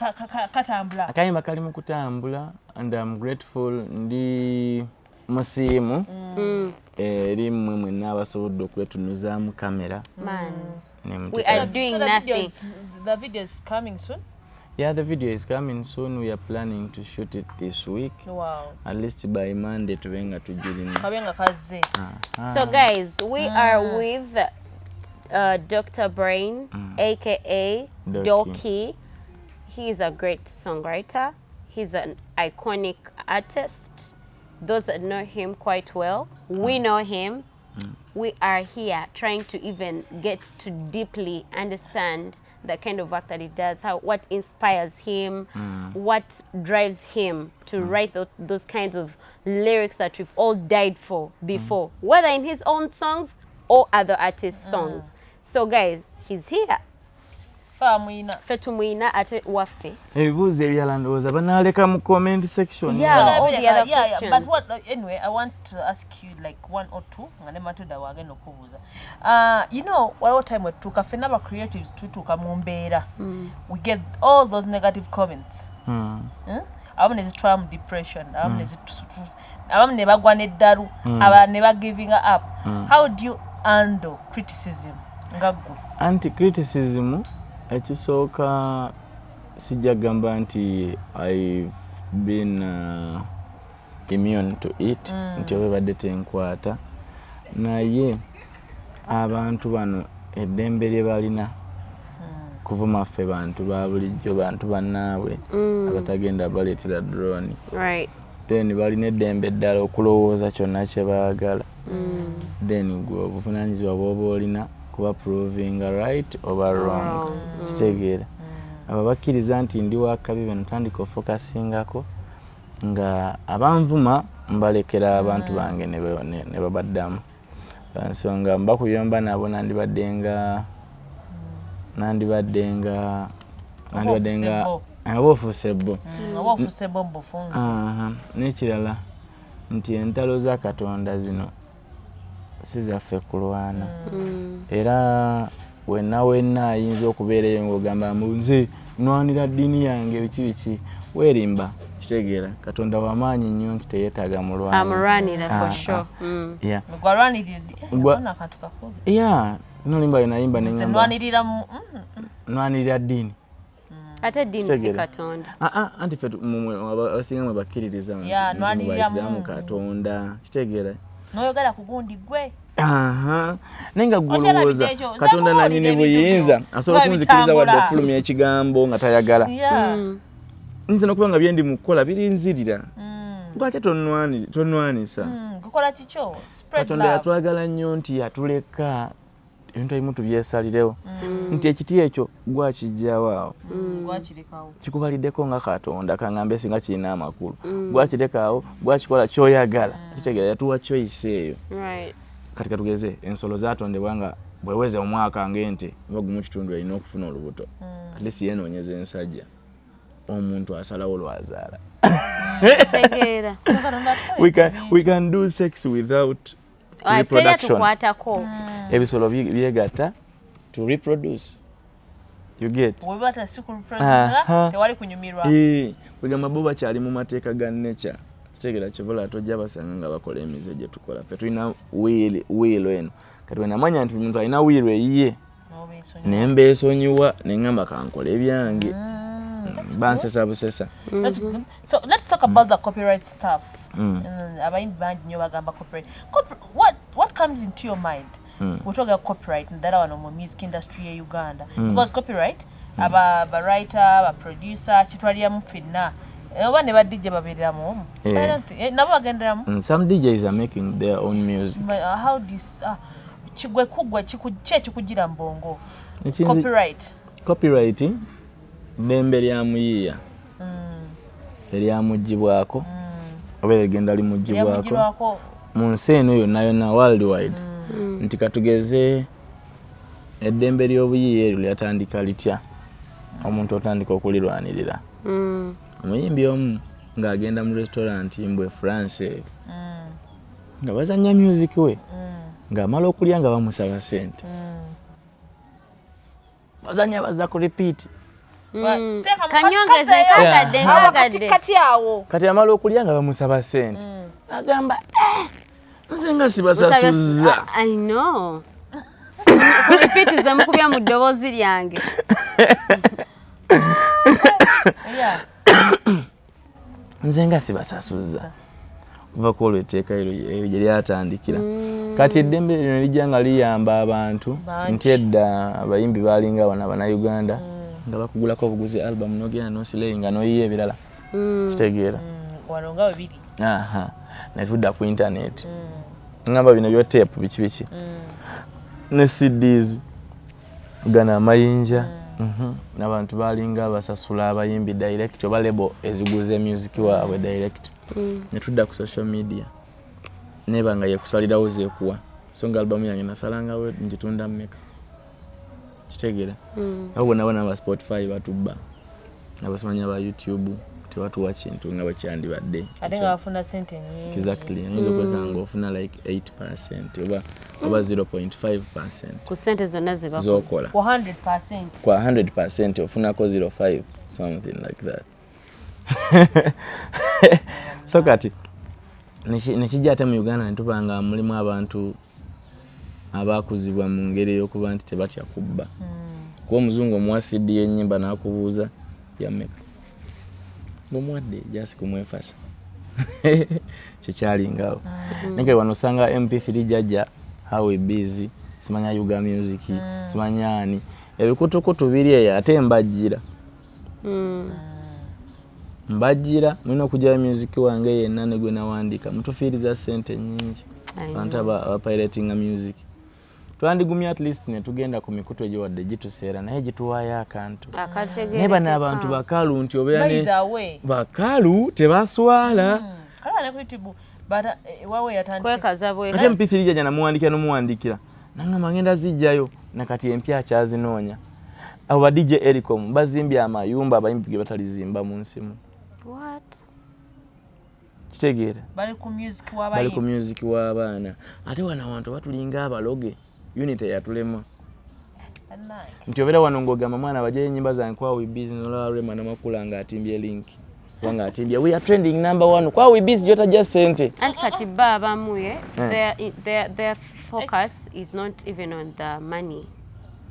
katambula. Akayimba kali mu kutambula and I'm grateful, ndi musiimu eri mmwe mwenna abasobodde okwetunuzaamu kamera Man. ne We muteeka- are doing So the nothing. The video is coming soon. Yeah, the video is coming soon. We are planning to shoot it this week. At least by Monday tube nga tugirina. Kabe nga kazze. So guys, we are with Dr. Brain, aka Doki. Doki. He is a great songwriter. He's an iconic artist. Those that know him quite well, we know him. We are here trying to even get to deeply understand the kind of work that he does, how what inspires him, what drives him to write those kinds of lyrics that we've all died for before, whether in his own songs or other artists' songs. So guys, he's here. Faamuyina. Ffe tumuyina ate waffe. Ebibuuzo ebirala ndowooza banaaleka mu comment section. Yeah. All the other questions. But what, anyway, I want to ask you like one or two nga ne Matilda wagenda okubuuza. Waliwo time wetutuuka ffenna aba creatives, tutuuka mu mbeera, we get all those negative comments. Abamu ne zitwala mu depression, abamu ne abamu ne bagwa n'eddalu, abalala ne bagiving up. How do you handle criticism nga ggwe? Anti criticism, ekisooka sijja kugamba nti I've been immune to it, nti oba ebadde tenkwata, naye abantu bano eddembe lye balina kuvuma ffe bantu ba bulijjo, bantu bannaabwe abatagenda baleetera drone. Then balina eddembe eddala okulowooza kyonna kye baagala. Then gwe obuvunaanyizibwa bw'oba olina kuba provinga right oba wrong. Wrong. Kitegeera abo bakkiriza nti ndi wakabi bano, tandika ofocusingako nga abanvuma mbalekera abantu bange ne babaddamu. Ensonga mba kuyomba nabo, nandibadde nga Oba oba ofuuse bo. Oba ofuuse bo mu bufunze. Aha. N'ekirala nti entalo za Katonda zino si zaffe kulwana. Era wenna wenna ayinza okubeera eyo ng'ogamba mbu nze nwanira ddiini yange biki biki, weerimba. Kitegeera Katonda wamaanyi nnyo nti teyeetaaga mulwanyi. Amulwanira for Ah, sure. ah. Yeah. Gwalwaniridde akantu kakulu. Yeah, nolimba yenayimba Nze neŋŋamba nwanirira mu nwanirira ddiini. Ate eddiini si Kitegeera. Katonda. Ah, ah, anti ffe mumwe abasinga mwe bakkiririza nti Yeah, nti nwanirira mubayitiramu Mungu. Katonda, kitegeera. N'oyogera ku gundi gwe. Aha, naye nga Okyalabidde gwolowooza ekyo? Katonda Nze nanyini nkubuulira ebintu buyinza byo. asobola Biba okunzikiriza wadde bitambula. okufulumya ekigambo nga tayagala. Nza nokuba nga byendi mu kukola birinzirira, lwaki tonwanisa? Kukola kikyo. Spread Katonda love. yatwagala nnyo nti yatuleka ebintu ebimu tubyesalirewo, nti ekiti ekyo gwakijjawo awo. Gwakirekawo. Kikubaliddeko nga Katonda kaŋŋambe singa kirina amakulu, gwakireka awo, gwakikola kyoyagala. Kitegeera yatuwa choice eyo. Kati katugeze ensolo zatondebwa nga bweweza omwaka ng'ente oba gumu kitundu erina okufuna olubuto, at least yeenoonyeza ensajja. Omuntu asalawo lwazaala. Kitegeera. We can do sex without Ah, reproduction. Tukwatako. Ebisolo byegatta to reproduce, you get? Weba tasi Aha. tewali kunyumirwa. Eh, kwegamba bo bakyali mu mateeka ga nature. Kitegeera kyobola tojja basanga nga bakola emize gye tukola ffe. Tulina will eno. Kati wenamanya nti buli muntu alina will eyiye, N'obeesonyiwa. nembeesonyiwa, neŋŋamba kankole ebyange. Bansesa busesa. That's good. So let's talk about the copyright stuff. Abayimbi bangi nnyo bagamba copyright. What What comes into your mind bwetwogera copyright, naddala wano mu music industry ye Uganda? Because copyright, aba writer, aba producer, kitwaliramu ffenna. Oba ne ba DJ babeereramu omwo? Yeah. I don't think- nabo bagenderamu. Some DJs are making their own music. But, how this kigwe kugwe ki ekikugira mu bwongo? Copyright. Copyright ddembe lya muyiiya eryamugibwako oba erigenda limugibwako Eryamugirwako. Mu nsi eno yonna yonna, worldwide, nti katugeze eddembe ly'obuyiiya eryo lyatandika litya? Omuntu otandika okulirwanirira, omuyimbi omu ng'agenda mu restaurant mbwe France, nga bazanya music we, ng'amala okulya nga bamusaba sente, bazanya, bazza ku repeat. Kanyongeze nkagadde. Yeah. Nkagadde. Kati awo. Kati amala okulya nga bamusaba sente, agamba, "Eh, nze nga sibasasuza." I know. Repeat mukubya mu ddoboozi lyange. Nze nga sibasasuza. Kuva ku olwo etteeka eryo eryo gye lyatandikira. Kati eddembe lino lijja nga liyamba abantu. Bangi. Nti edda abayimbi balinga bano Abannayuganda nga bakugulako obuguzi album, nogenda nosireyi nga noyiya ebirala, kitegeera? Wano nga bwe biri. Aha, netudda ku internet, ngamba bino byo tape, biki biki, ne CDs, gano amayinja. N'abantu balinga basasula abayimbi direct oba label eziguza music waabwe direct. Netudda ku social media, neba nga yekusalirawo zekuwa. So nga albamu yange nasalangawo ngitunda mmeka, kitegeera? Abo bonna bona aba Spotify batubba, abasimanya ba YouTube tebatuwa kintu nga bwekyandibadde. Ate nga bafuna sente nyingi. Exactly, oyinza okwekanga nga ofuna like 8% oba 0.5% Ku ssente zonna ze bakola. Zokola. Ku 100%. Kwa 100% ofunako 05, something like that. So kati nekijja ate mu Uganda netuba nga mulimu abantu abakuzibwa mu ngeri ey'okuba nti tebatya kubba, kuba omuzungu omuwa CD y'ennyimba n'akubuuza yameka, ngaomuwadde just kumwefasa, kyekyalingawo. Naye wano osanga MP3 jajja, how busy, simanya Yuga Music, simanya ani, ebikutukutu biri eyo. Ate mbajjira, mbajjira, mulina okugyayo music wange yenna ne gwe nawandiika, mutufiiriza sente nyingi. I Abantu know. abapiratinga music, twandigumya at least ne tugenda ku mikutu egyo, wadde gituseera naye gituwaayo akantu. Akategerekeka. Naye bano abantu bakalu nti obeera By ne the way, bakalu, tebaswala. Kale ne ku YouTube bata wawe yatandise. Kwekaza bwekaza. Ate MP3 jajja namuwandikira nomuwandikira, nangamba ngenda zijjayo, nakati empya akyazinoonya. Abo ba DJ Ericom bazimbye amayumba abayimbi ge batalizimba mu nsimu. What? Kitegeera? Bali ku music Bali ku w'abayimbi. Music w'abaana. Ate wano awantu batulinga abaloge, unit eyatulema. Bannange. Nti obeera wano ng'ogamba mwana bajayo ennyimba zange kwa Webiz, nolaba Rema Namakula ng'atimbye link oba ng'atimbye "We are trending number one" kwa Webiz gy'otajja ssente. Anti kati ba abamu ye their focus is not even on the money.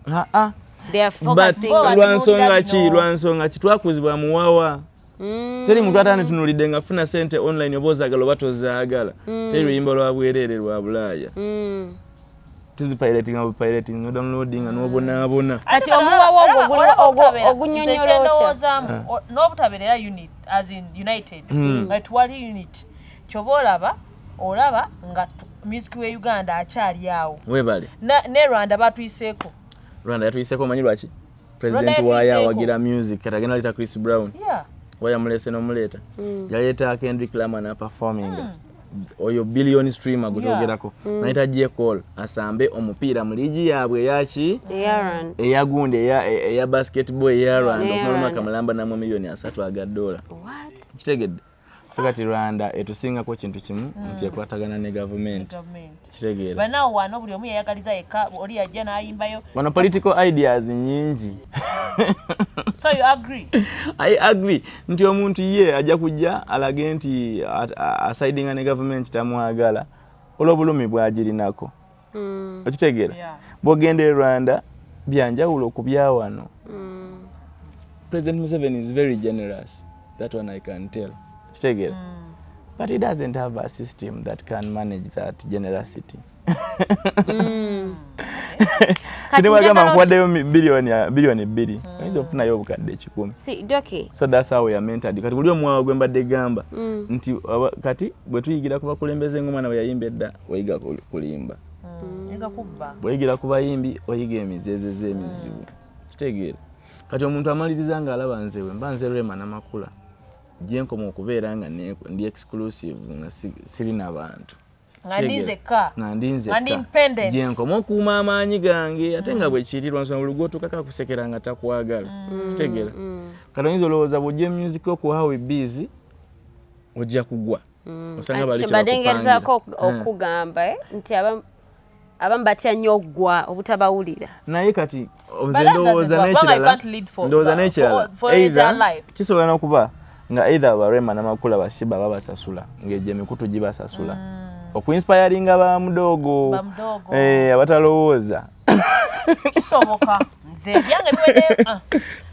Aa. They are But focusing Bo on lwa nsonga ki? bino. Lwa nsonga ki? Twakuzibwa muwawa. Teri muntu atanditunulidde nga funa sente online, oba ozaagala oba tozaagala. Teri luyimba lwa bwereere lwa Bulaaya. Tuzipiratinga bupirating, nodownloadinga n'obonaabona. Kati omuwawa ogwo ogunyonyola otya? Ndowoozamu n'obutabeerera unit, as in united, nga tuwali unit. Kyoba olaba, olaba nga music we Uganda akyali awo. Webale. Ne Rwanda batuyiseeko. Rwanda yatuyiseeko, omanyi lwaki? President Rwanda waayo yatuyiseeko. awagira music. Kati agenda leeta Chris Brown. Oba yamulese n'omuleeta, yaleeta Kendrick Lamar n'aperforminga, oyo billion streamer gwe twogerako, nayita J Cole asambe omupiira mu liigi yaabwe eyaki. Eya Eyagundi eya basketball eya Rwanda. Eya Okumala Rwanda. omwaka mulamba namwe miliyoni 30 aga dola. What? Kitegedde? So kati Rwanda etusingako kintu kimu, nti ekwatagana ne gavumenti. Gavumenti. Kitegeera? Banawo wano buli omu yayagaliza yekka, oli yajja n'ayimbayo. Wano political ideas nyingi. So you agree? I agree nti omuntu ye ajja kujja alage nti asidinga ne gavumenti tamwagala olw'obulumi bwagirinako. Okitegeera? Yeah. Bwogenda e Rwanda byanjawulo ku byawano. President Museveni is very generous, that one I can tell. Kitegeera? But he doesn't have a system that can manage that generosity. Kati Tinewagamba njagala nkuwaddeyo 2 billion, oyinza okufunayo obukadde 100. Si Doki. So that's how we are mentored. Kati buli omwawa gwe mbadde gamba nti kati bwe tuyigira ku bakulembeze, ng'omwana bwe yayimba edda, oyiga kulimba. Yiga kubba. Bw'oyigira ku bayimbi, oyiga emizezeze emizibu, kitegeera? Kati omuntu amaliriza ng'alaba nze bwe mba nze Rema Namakula, gyenkoma okubeera nga ndi exclusive, nga sirina bantu. Nga ndi nzekka. Nga ndi Nga ndi nzekka. independent. Gyenkoma okuuma amaanyi gange, ate nga bwe kiri lwansonga buli gwotuukako akusekera nga takwagala, kitegeera? Kati oyinza olowooza bw'ojja music okuwa we busy, ojja kugwa osanga bali Kyembadde ngezaako kyebakupangira. okugamba nti abamu batya nnyo oggwa obutabawulira. Naye kati nze But that ndowooza doesn't work. n'ekirala, Kubanga you can't lead ndowooza n'ekirala, for your either entire life. kisobola n'okuba nga either ba Rema Namakula, ba Sheebah babasasula, ng'egyo emikutu gibasasula okuinspiringa bamudoogo. Bamudogo. Abatalowooza. Kisoboka, nze ebyange biwedde, ah.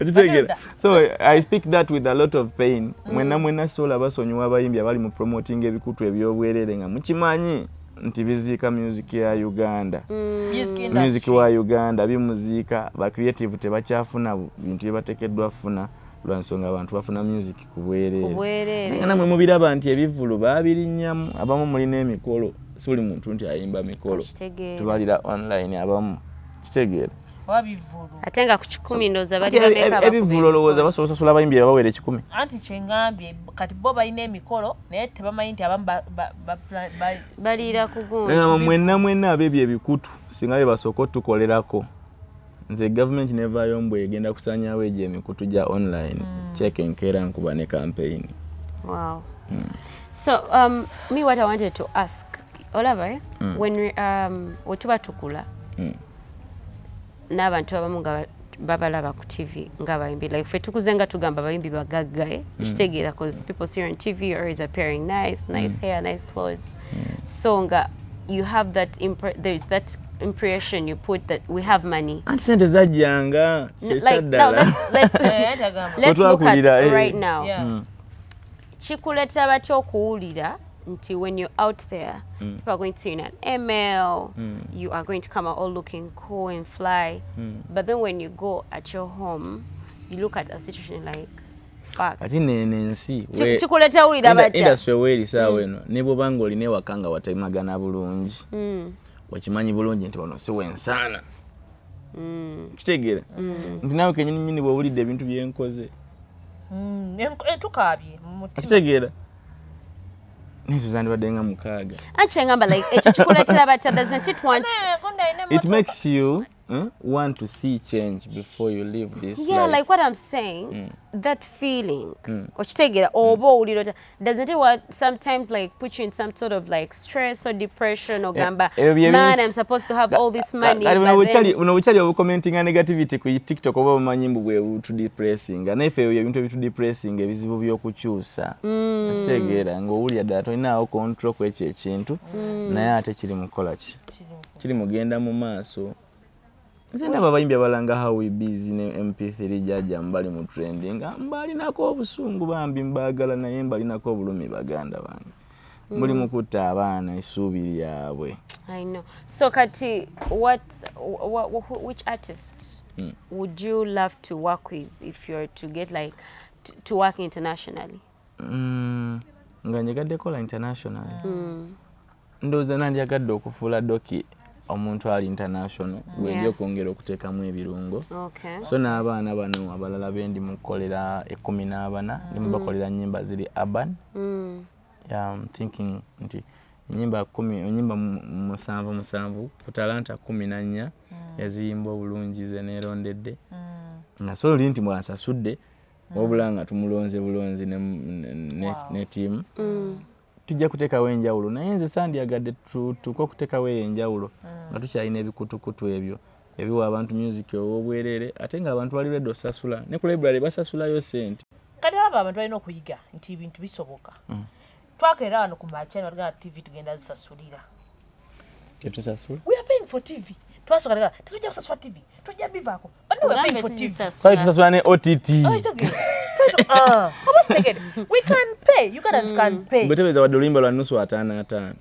Okitegeera? Batenda. So I speak that with a lot of pain. Mwenna mwenna sola basonyiwa abayimbi abali mu promoting ebikutu ebyobwerere nga mukimanyi nti biziika music ya Uganda. Music Music industry. wa Uganda bimuziika. Ba creative tebakyafuna bintu bye bateekeddwa funa lwa nsonga abantu bafuna music ku bwereere. Ku bwereere. Naye nga namwe mubiraba nti ebivvulu baabirinnyamu, abamu mulina emikolo, si buli muntu nti ayimba mikolo. Okitegeera. Tubalira online abamu, kitegeera? Oba bivvulu. Ate nga ku 100 ndowooza bali Ate bameka abakuba ebivvulu olowooza emikolo? basobola osasula abayimbi abawera 100? Anti kyeŋŋambye, kati bo balina emikolo naye tebamanyi nti abamu Baliira ku gundi. Naye mwenna mwenna ab'ebyo ebikutu, singa bye basooka otukolerako, nze gavumenti nevaayo mbwe egenda kusanyawo egyo emikutu gya online, kyeka enkeera nkuba ne campaign. Wow. So me, what I wanted to ask, olaba, eh? When we, wetuba tukula n'abantu abamu nga babalaba ku TV ng'abayimbi, like ffe tukuze nga tugamba abayimbi bagagga, eh? Kitegeera, because people see you on TV, you're always appearing nice, nice hair, nice clothes. So nga you have that there's that impression you put that we have money. Anti sente zajjanga. Like now, let's Eh, agamba. let's look at Wetwakulira, eh. right now. Kikuleetera batya okuwulira nti when you're out there, people are going to see you in an email, you are going to come out all looking cool and fly, but then when you go at your home, you look at a situation like, fuck? Kati neeno ensi Kikuleetera wulira batya? Industry weeri saawa eno, ne bw'oba nga olina ewaka nga watemagana bulungi, okimanyi bulungi nti wano si wensaana, kitegeera nti naawe kenyini nyini bw'owulidde ebintu byenkoze. Tukaabye mu mutima. Kitegeera, nezo zandibadde nga 6. Anti kyengamba, like ekyo kikuleetera batya? Doesn't it want Eh, gundi alina It emmotoka. makes you want to see change before you leave this Yeah, life. like what I'm saying, that feeling, okitegeera, oba owulira otya? Doesn't it what sometimes like put you in some sort of like stress or depression, ogamba, Ebyo bye man, I'm supposed to have all this money, Kati buno but bukyali then buno bukyali obucommentinga negativity ku TikTok, oba bumanyi mbu bwe butudepressinga, naye ffe ebyo ebintu ebitudepressinga, ebizibu by'okukyusa, okitegeera, ng'owulira ddala tolinaawo control ku ekyo ekintu, naye ate kiri mu kukola ki, kiri mugenda mu maaso. Nze ndaba abayimbi abalanga how we busy ne MP3 jajja mbali mu trending, mbalinako obusungu bambi, mbaagala naye mbalinako obulumi. Baganda bange, muli mu kutta abaana essuubi lyabwe. I know. So kati, which artist would you love to work with if you're to get like to work internationally? Nga njagadde kola international, ndowooza nandyagadde okufuula Doki omuntu ali international gwendi okwongera okuteekamu ebirungo. So n'abaana bano abalala bendi mukukolera 14, ndi mubakolera nyimba ziri urban. Yeah, I'm thinking nti enyimba 10, enyimba 7 7 ku talanta 14 eziyimba obulungi ze neerondedde, nga so oli nti mwansasudde, wabula nga tumulonze bulonzi ne tiimu, tujja kuteekawo enjawulo. Naye nze sandyagadde tutuuke okuteekawo eyo enjawulo nga tukyalina ebikutukutu ebyo ebiwa abantu music ow'obwereere, ate ng'abantu bali ready osasula, ne ku library basasulayo sente. Kati alaba abantu balina okuyiga nti ebintu bisoboka. Twakeera wano ku makya ne batugamba TV tugenda zisasulira. Tetusasula. We are paying for TV. Twasooka tugamba tetujja kusasula TV, tujja bivaako, but now we are paying Ugambe for TV. Twali tuzisasula. tusasula ne OTT. Oh, kitegeera. Ah, oba Okitegedde? We can pay. Ugandans can pay. Bwe tebeeza wadde oluyimba lwa nusu ataano ataano,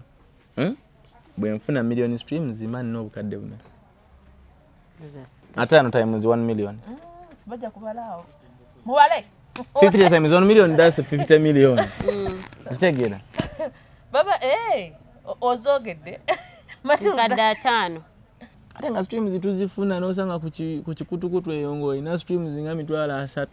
Bwe nfuna million streams, mba nina obukadde bumeka? 50 times 1 million. Bajja kubalaawo, mubale. 50 times 1 million, that's 50 million. Kitegeera? Baba, eh, ozogedde. Matilda. 50,000. Ate nga streams tuzifuna, n'osanga ku kikutukutu eyo ng'olina streams nga 30,000.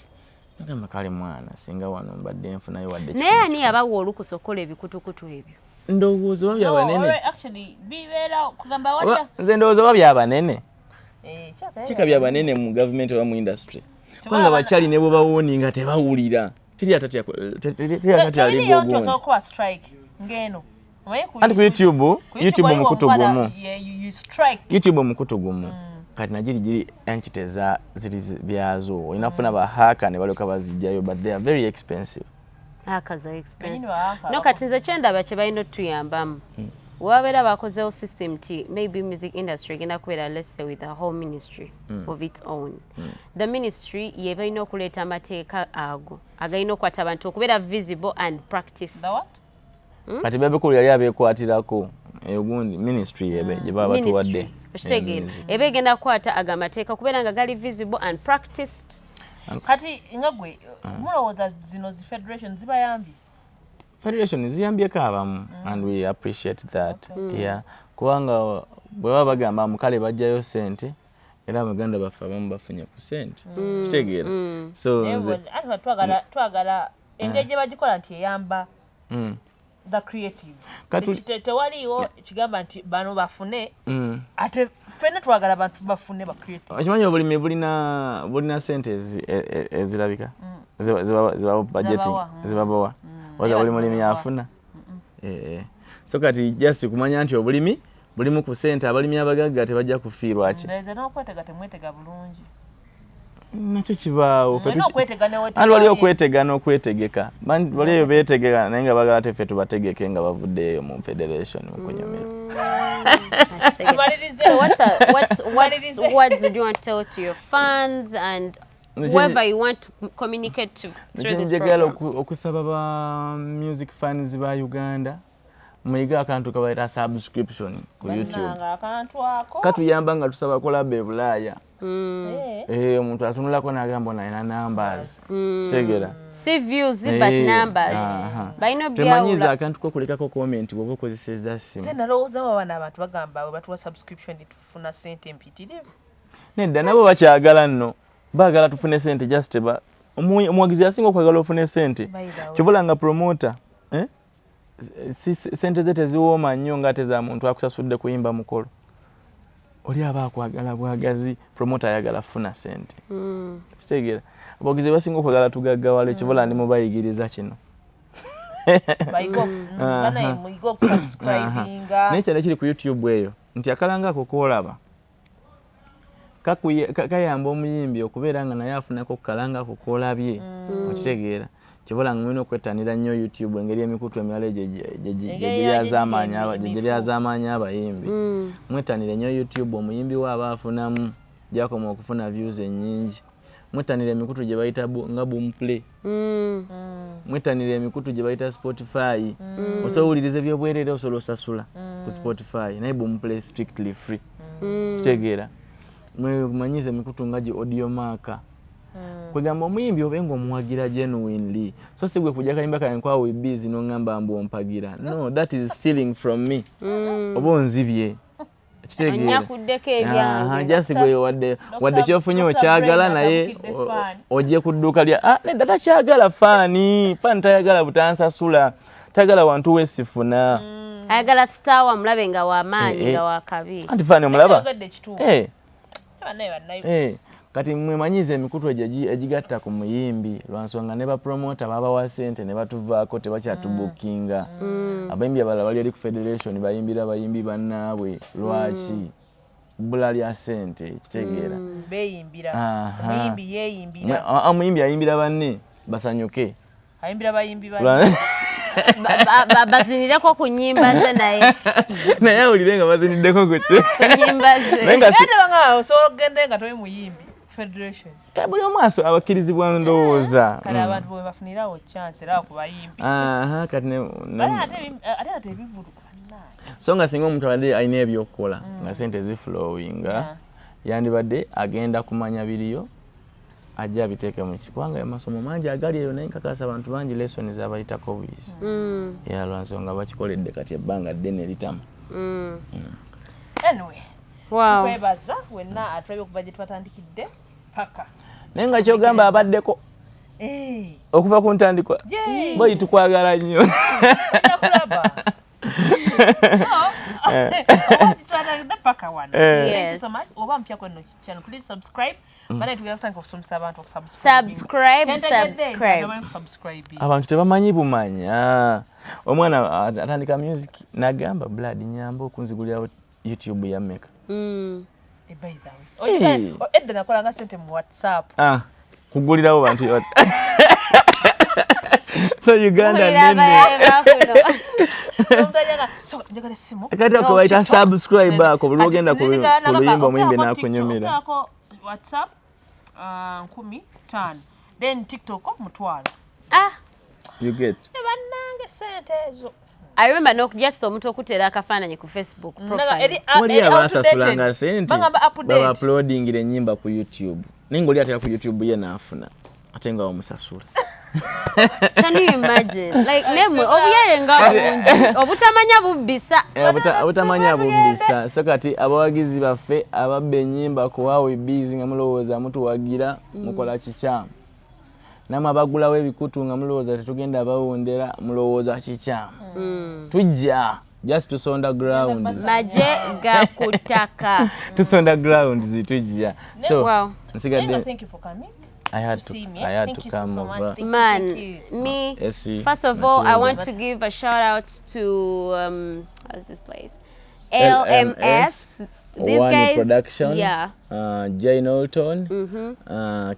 Nagamba kale mwana, singa wano mbadde nfunayo wadde Naye ani yabawa olukusa okukola ebikutukutu ebyo? Ndowooza oba byabanene. No, actually bibeera kugamba watya? Nze ndowooza oba byabanene. Eh, kyaka. Kika byabanene mu gavumenti oba mu industry, kubanga bakyali ne bwe bawoni nga tebawulira, teri atatya teri atatya. Tebiriyo nti Aligogundi. osobola okuba strike ng'eno. Omanyi Anti ku YouTube, ku YouTube waliwo omukutu omuwala, gumu. yeah, you strike. YouTube omukutu gumu. Kati nagiri giri entity za ziri byazo, olina kufuna ba hacker ne balyoka bazijjayo, but they are very expensive. Hackers are expensive. Benyini ba hacker. No, kati nze kyendaba kye balina otuyambamu, webabeera bakozeewo system nti maybe music industry egenda kubeera, let's say, with a whole ministry of its own. The ministry ye balina okuleeta amateeka ago agalina okukwata abantu okubeera visible and practiced. The what? Kati Bebe Cool yali abeekwatirako eyo gundi ministry ebe gye baba batuwadde. Ministry, okitegeera? Music. Eba egenda kukwata ago amateeka kubeera nga gali visible and practiced. Kati nga gwe, mulowooza zino zi federation zibayambye? Federation ziyambyeko abamu and we appreciate that, yeah, kubanga bwe baba bagamba mukale bajjayo sente, era abaganda baffe abamu bafunye ku sente, kitegeera? So Naye nze ate twagala engeri gye bagikola nti eyamba the creative. Tewaliiwo kigamba nti bano bafune, ate ffenna twagala abantu bafune, ba creative. Okimanyi obulimi bulina sente ezirabika ziba budgeting. Zabawa. Zibabawa oza Era buli mulimi zibabawa. afuna. Eh, eh. So kati just kumanya nti obulimi bulimu ku sente, abalimi abagagga tebajja kufiirwa ki. Ndowooza n'okwetega temwetega bulungi. Nakyo kibaawo. Olina okwetega newetegeka. Anti waliwo okwetega n'okwetegeka. Waliyo beetegeka naye nga bagala teffe tubategeke nga bavuddeeyo mu federation mu kunyumirwa. Tumalirize. So what Malirize. words would you want to tell to your fans and whoever you want to communicate to through this Kyenjagala program? okusaba ba music fans ba Uganda, muyige akantu kabayita subscription ku YouTube. Bannange, akantu ako Katuyamba nga tusaba collabo e Bulaaya. Eh, Eh, omuntu atunulako n'agamba ono alina numbers, kitegeera? Si views but Eh, numbers. aha. Balina Temanyiza obyawula. akantu kokulekako comment bw'oba okozesezza simu. Nze nalowooza bano abantu bagamba bwe batuwa subscription tufuna sente empitirivu. Nedda, nabo bakyagala nno, baagala tufune sente, just omuwagizi asinga okwagala ofune sente. By the way. Kyobola nga promoter, eh? Sente ze teziwooma nnyo nga teza muntu akusasudde kuyimba mukolo. Oli aba akwagala bwagazi, promoter ayagala funa sente, kitegeera? Abawagizi basinga okwagala tugaggawale. Kyobola ndi mubayigiriza kino. Bayige banaye, muyige okusubscribinga. Naye kyali kiri ku YouTube eyo nti akalanga ako koolaba kayamba omuyimbi okubeera nga naye afunako kukalanga ako koolabye, okitegeera? Kyobola nga mulina okwettanira nnyo YouTube, engeri emikutu emirala egyo Engeri gye giryazaamaanyi abayimbi. Mwettanire nnyo YouTube, omuyimbi we aba afunamu gyakoma okufuna views ennyingi. Mwettanire emikutu gye bayita nga Boomplay. Mwettanire emikutu gye bayita Spotify. Osobola owuliriza ebyobwerere, osobola osasula ku Spotify, naye Boomplay strictly free, kitegeera? Mwemanyize emikutu nga gi Audiomack. Kwegamba omuyimbi obe nga omuwagira genuinely, so si gwe kujja kayimba kange nkwawe busy noŋŋamba mbu ompagira. No, that is stealing from me, oba onzibye, kitegeera? Onyakuddeko ebyange. Just gwe wadde kyofunye Dr. okyagala Brain naye atabukidde fan. ojje ku dduuka lya, ah, nedda, takyagala fan. Fan tayagala butansasula, tayagala wantu wesifuna. Ayagala star mulabe nga wamaanyi, Eh, eh. nga wakabi. Anti fan omulaba. Ayogedde ekituufu. Eh, Bannaye, bannaye. eh, kati mwemanyize emikutu egyo egigatta ku muyimbi, lwansonga ne bapromota babawa sente ne batuvaako, tebakyatubukinga. Abayimbi abalala bali eri ku federation bayimbira bayimbi bannaabwe. Lwaki? Bbula lya sente, kitegeera? Beeyimbira. Aha. Omuyimbi yeeyimbira. Omuyimbi ayimbira banne basanyuke. Ayimbira bayimbi banne. Bazinireko ku nnyimba ze naye. Naye awulire nga baziniddeko ku ki? Ku nnyimba ze. Naye nga Naye tebanga osobola okugenda nga toli muyimbi. Federation. Buli omu abakkirizibwa ndowooza. Kale abantu bwe bafunirawo chance era ku bayimbi. Aha, kati Ate ebivulu bannange. So nga singa omuntu abadde alina ebyokukola nga sente ziflowinga, yandibadde agenda kumanya biriyo, ajja abiteeke mu ki, kubanga amasomo mangi agali eyo, naye nkakasa abantu bangi lesson zabayitako buyisi ya lwansonga bakikoledde kati ebbanga ddene eritamu. Anyway, tukwebaza wenna atulabye okuva gye twatandikidde paka. Naye nga kyogamba abaddeko okuva ku ntandikwa, boyi tukwagala nnyo. Ojja kulaba. So, oba twatandikidde paka wano. Thank you so much. Oba mpya kweno channel, please subscribe. Bana tugenda kutandika okusomesa abantu okusubscribe. Subscribe, Kyentegedde nti subscribe. abamanyi kusubscribe. Abantu tebamanyi bumanya. Omwana atandika music nagamba, "Blood, nyamba okunzigulirawo YouTube ya meka." By the way. Hey. Edda nakolanga sente mu WhatsApp. Ah, kugulirawo bantu. So Uganda Mpulira nene. abayaye bakuno. Omuntu ajanga, "So, njagala essimu." Kati ako No, bayita TikTok. subscribe ako, buli Kati lwogenda ku nzigala ku luyimba nagamba, omuyimbi oteekako n'akunyumira. TikTok, oteekako WhatsApp 5,000, then TikTok 500,000. Ah, You get. Ne bannange sente ezo. I remember no just omuntu okuteera akafaananyi ku Facebook profile. Wali abasasulanga sente Bagamba update. baba uploadingira ennyimba ku YouTube, naye ngaoli atera ku YouTube ye n'afuna ate nga bamusasula. Can you imagine? Like nemwe obuyaye nga bungi, obutamanya bubbisa. Eh, obutamanya bubbisa. So kati abawagizi baffe ababba ennyimba ku Wawi Biz nga mulowooza mutuwagira, mukola kikyamu. Namwe abagulawo ebikutu nga mulowooza tetugenda bawondera, mulowooza kikyamu. Tujja just tusonda grounds. Maje gakutaka. Tusonda grounds, tujja. So Wow. nsigadde Thank you for coming. I had To to, see me. I had Thank to you so, come so much. over. Thank you, Man, thank you. me, Essie, first of all, I Matilda. want to give a shout out to how's this place? LMS. These Wani guys, Production, yeah, Jane Olton,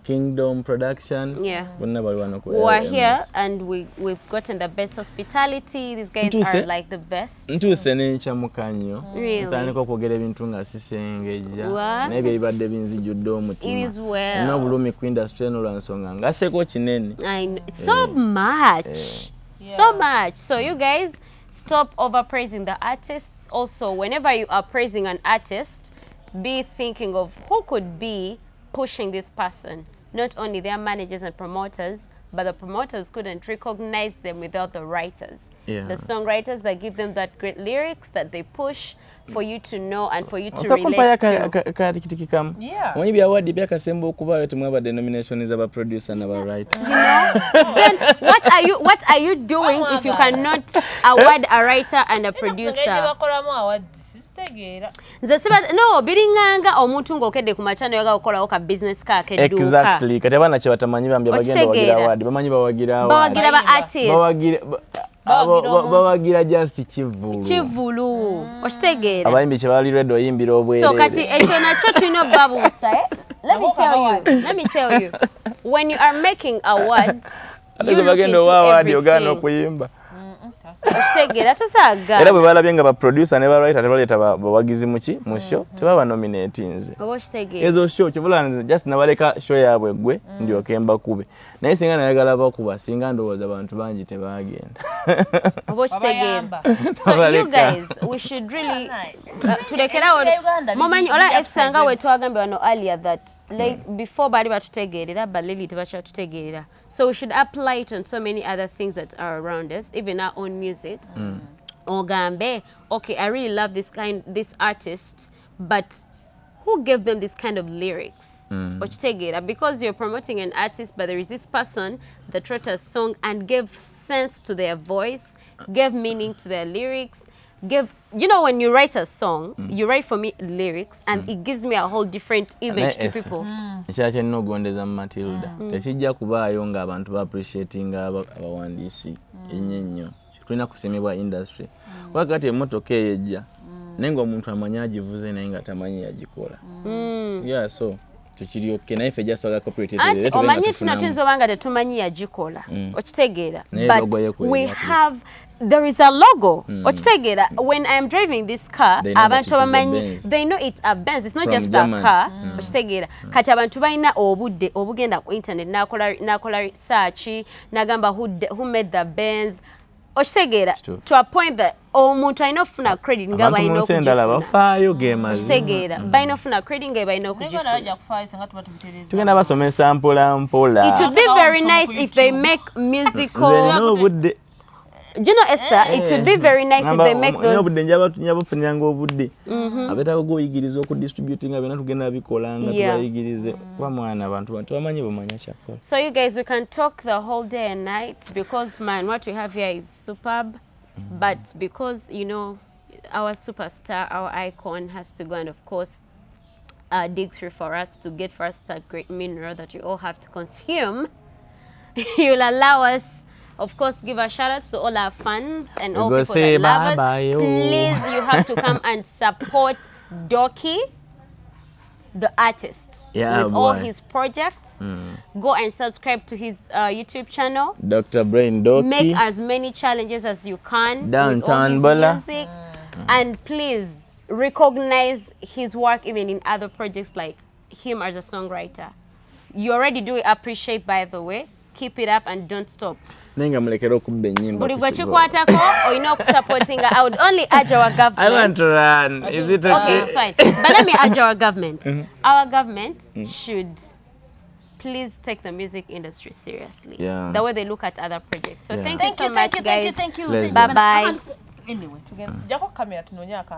Kingdom Production. Yeah. Bonna bali wano ku We are LMS. here and we've gotten the best hospitality. These guys Ntuuse. are like the best. Ntuuse nenkyamuka nnyo. Really? Ntandika okwogera ebintu nga sisengejja, What? naye byebibadde binzijjudde omutima. It is well. Nina obulumi ku industry eno lwa nsonga ngaseko kinene. I know. So much. So much. So you guys stop overpraising the artists. Also, whenever you are praising an artist, be thinking of who could be pushing this person. Not only their managers and promoters, but the promoters couldn't recognize them without the writers. The songwriters that give them that great lyrics that they push for you to know and for you to Osooka ompayo relate to. akatikitiki kamu. Yeah. Omanyi bya award byakasemba okubaayo temwabadde nomination z'abaproducer n'abawriter. Then what are you doing if you cannot award a writer and a Engeri gye producer? bakolamu awards sizitegeera. Nze siba no biringanga omuntu ng'okedde ku makya noyaga okukolawo ka business kaako edduuka. Exactly. Kati abaana kye batamanyi bambi abagenda wagira Okitegeera. award bamanyi bawagira award. Bawagira ba Bayimba. artist. Bawagira Bawagira omuntu. Bawagira just kivulu. Kivulu, okitegeera? Abayimbi kye bali ready oyimbira obwereere. So kati ekyo nakyo tulina obbabuusa, eh? Let me tell you, let me tell you, when you are making awards, Ate you gwe look bagenda into owa award ogaana everything. okuyimba. Okitegeera? Tosaaga. Era bwe balabye nga baproducer ne bawriter tebaleeta bawagizi muki mu show, tebaba nominatinze. Oba okitegeera? Ezo show kyovula nze just nabaleka show yaabwe gwe ndyoke mbakube, naye singa nayagala bakuba, singa ndowooza bantu bangi tebagenda. Oba okitegeera? Babayamba. So you Babaleka. guys, we should really tulekerawo. Ebintu bya Uganda Mumanyi biri ola upside esanga down. we twagambye wano earlier that like before baali batutegeerera, but lately tebakyatutegeerera, so we should apply it on so many other things that are around us, even our own music. Ogambe, okay, I really love this artist, but who gave them this kind of lyrics? Okitegeera? Because you're promoting an artist, but there is this person that wrote a song and gave sense to their voice, gave meaning to their lyrics, gave, you know, when you write a song, you write for me lyrics and it gives me a whole different image to Naye Esa, people. Ekirala kyennina ogondeza mu Matilda, tekijja kubaayo ng'abantu ba appreciatinga abawandiisi ennyo ennyo. Tulina kusimibwa industry, kuba kati emmotoka eyo ejja naye ng'omuntu amanyi agivuze naye nga tamanyi yagikola. Yeah, so Kyo kiri okay, naye ffe just twagala copyright Anti etereere, tube nga omanyi tuna tufunamu. Tuyinza oba nga tetumanyi yagikola, okitegeera? Naye But logo ye kweri we at least. have, there is a logo, okitegeera? When I am driving this car, They know that abantu it is a abamanyi, Benz. they know it's a Benz. It's not From just Germany. a car, okitegeera? Kati abantu balina obudde obugenda ku internet n'akola research n'agamba who made the Benz, okitegeera? Kituufu. To a point that omuntu alina okufuna credit nga Abantu mu balina nsi endala okugifuna. bafaayo ge mazima. Okitegeera? Balina okufuna credit nga balina Naye bana okugifuna. bajja kufaayo singa tuba tubitereeza. Tugenda basomesa mpola mpola. It would be Akawo very omusomo nice ku if they YouTube. make Nze musical. nina obudde. Do you know, Esther? It would be very nice if they make Nina those. obudde, njaba bufuniranga obudde abeetaaga okuyigiriza okudistributinga byonna tugenda bikola nga tubayigirize kuba mwana abantu bantu bamanyi bamanya kyakukola. So you guys, we can talk the whole day and night because, man, what we have here is superb. But because our superstar, our icon has to go and of course dig through for us to get for us that great mineral that you all have to consume. You'll allow us, of course, give a shout out to all our fans and We all go people say that love us. bye-bye, yo. Please, you have to come and support Doki, the artist, Yeah, with all boy. his projects. Go and subscribe to his YouTube channel. Dr. Brain Doki. Make as many challenges as you can with all Downtown his Bola. music. And please recognize his work even in other projects, like him as a songwriter. You already do appreciate, by the way. Keep it up and don't stop. Naye nga mulekere okubba ennyimba Buli ku gwe kigo. kikwatako olina okusupportinga. I would only urge our I government. want to run. Is it Okay, okay? it's fine. But let me urge our government. Our government should please take the music industry seriously. The way they look at other projects. So thank you Thank so you, much, thank you, thank you, guys. thank you. Pleasure. Bye-bye. Anyway, tugenda jjako kamera tunoonye akantu.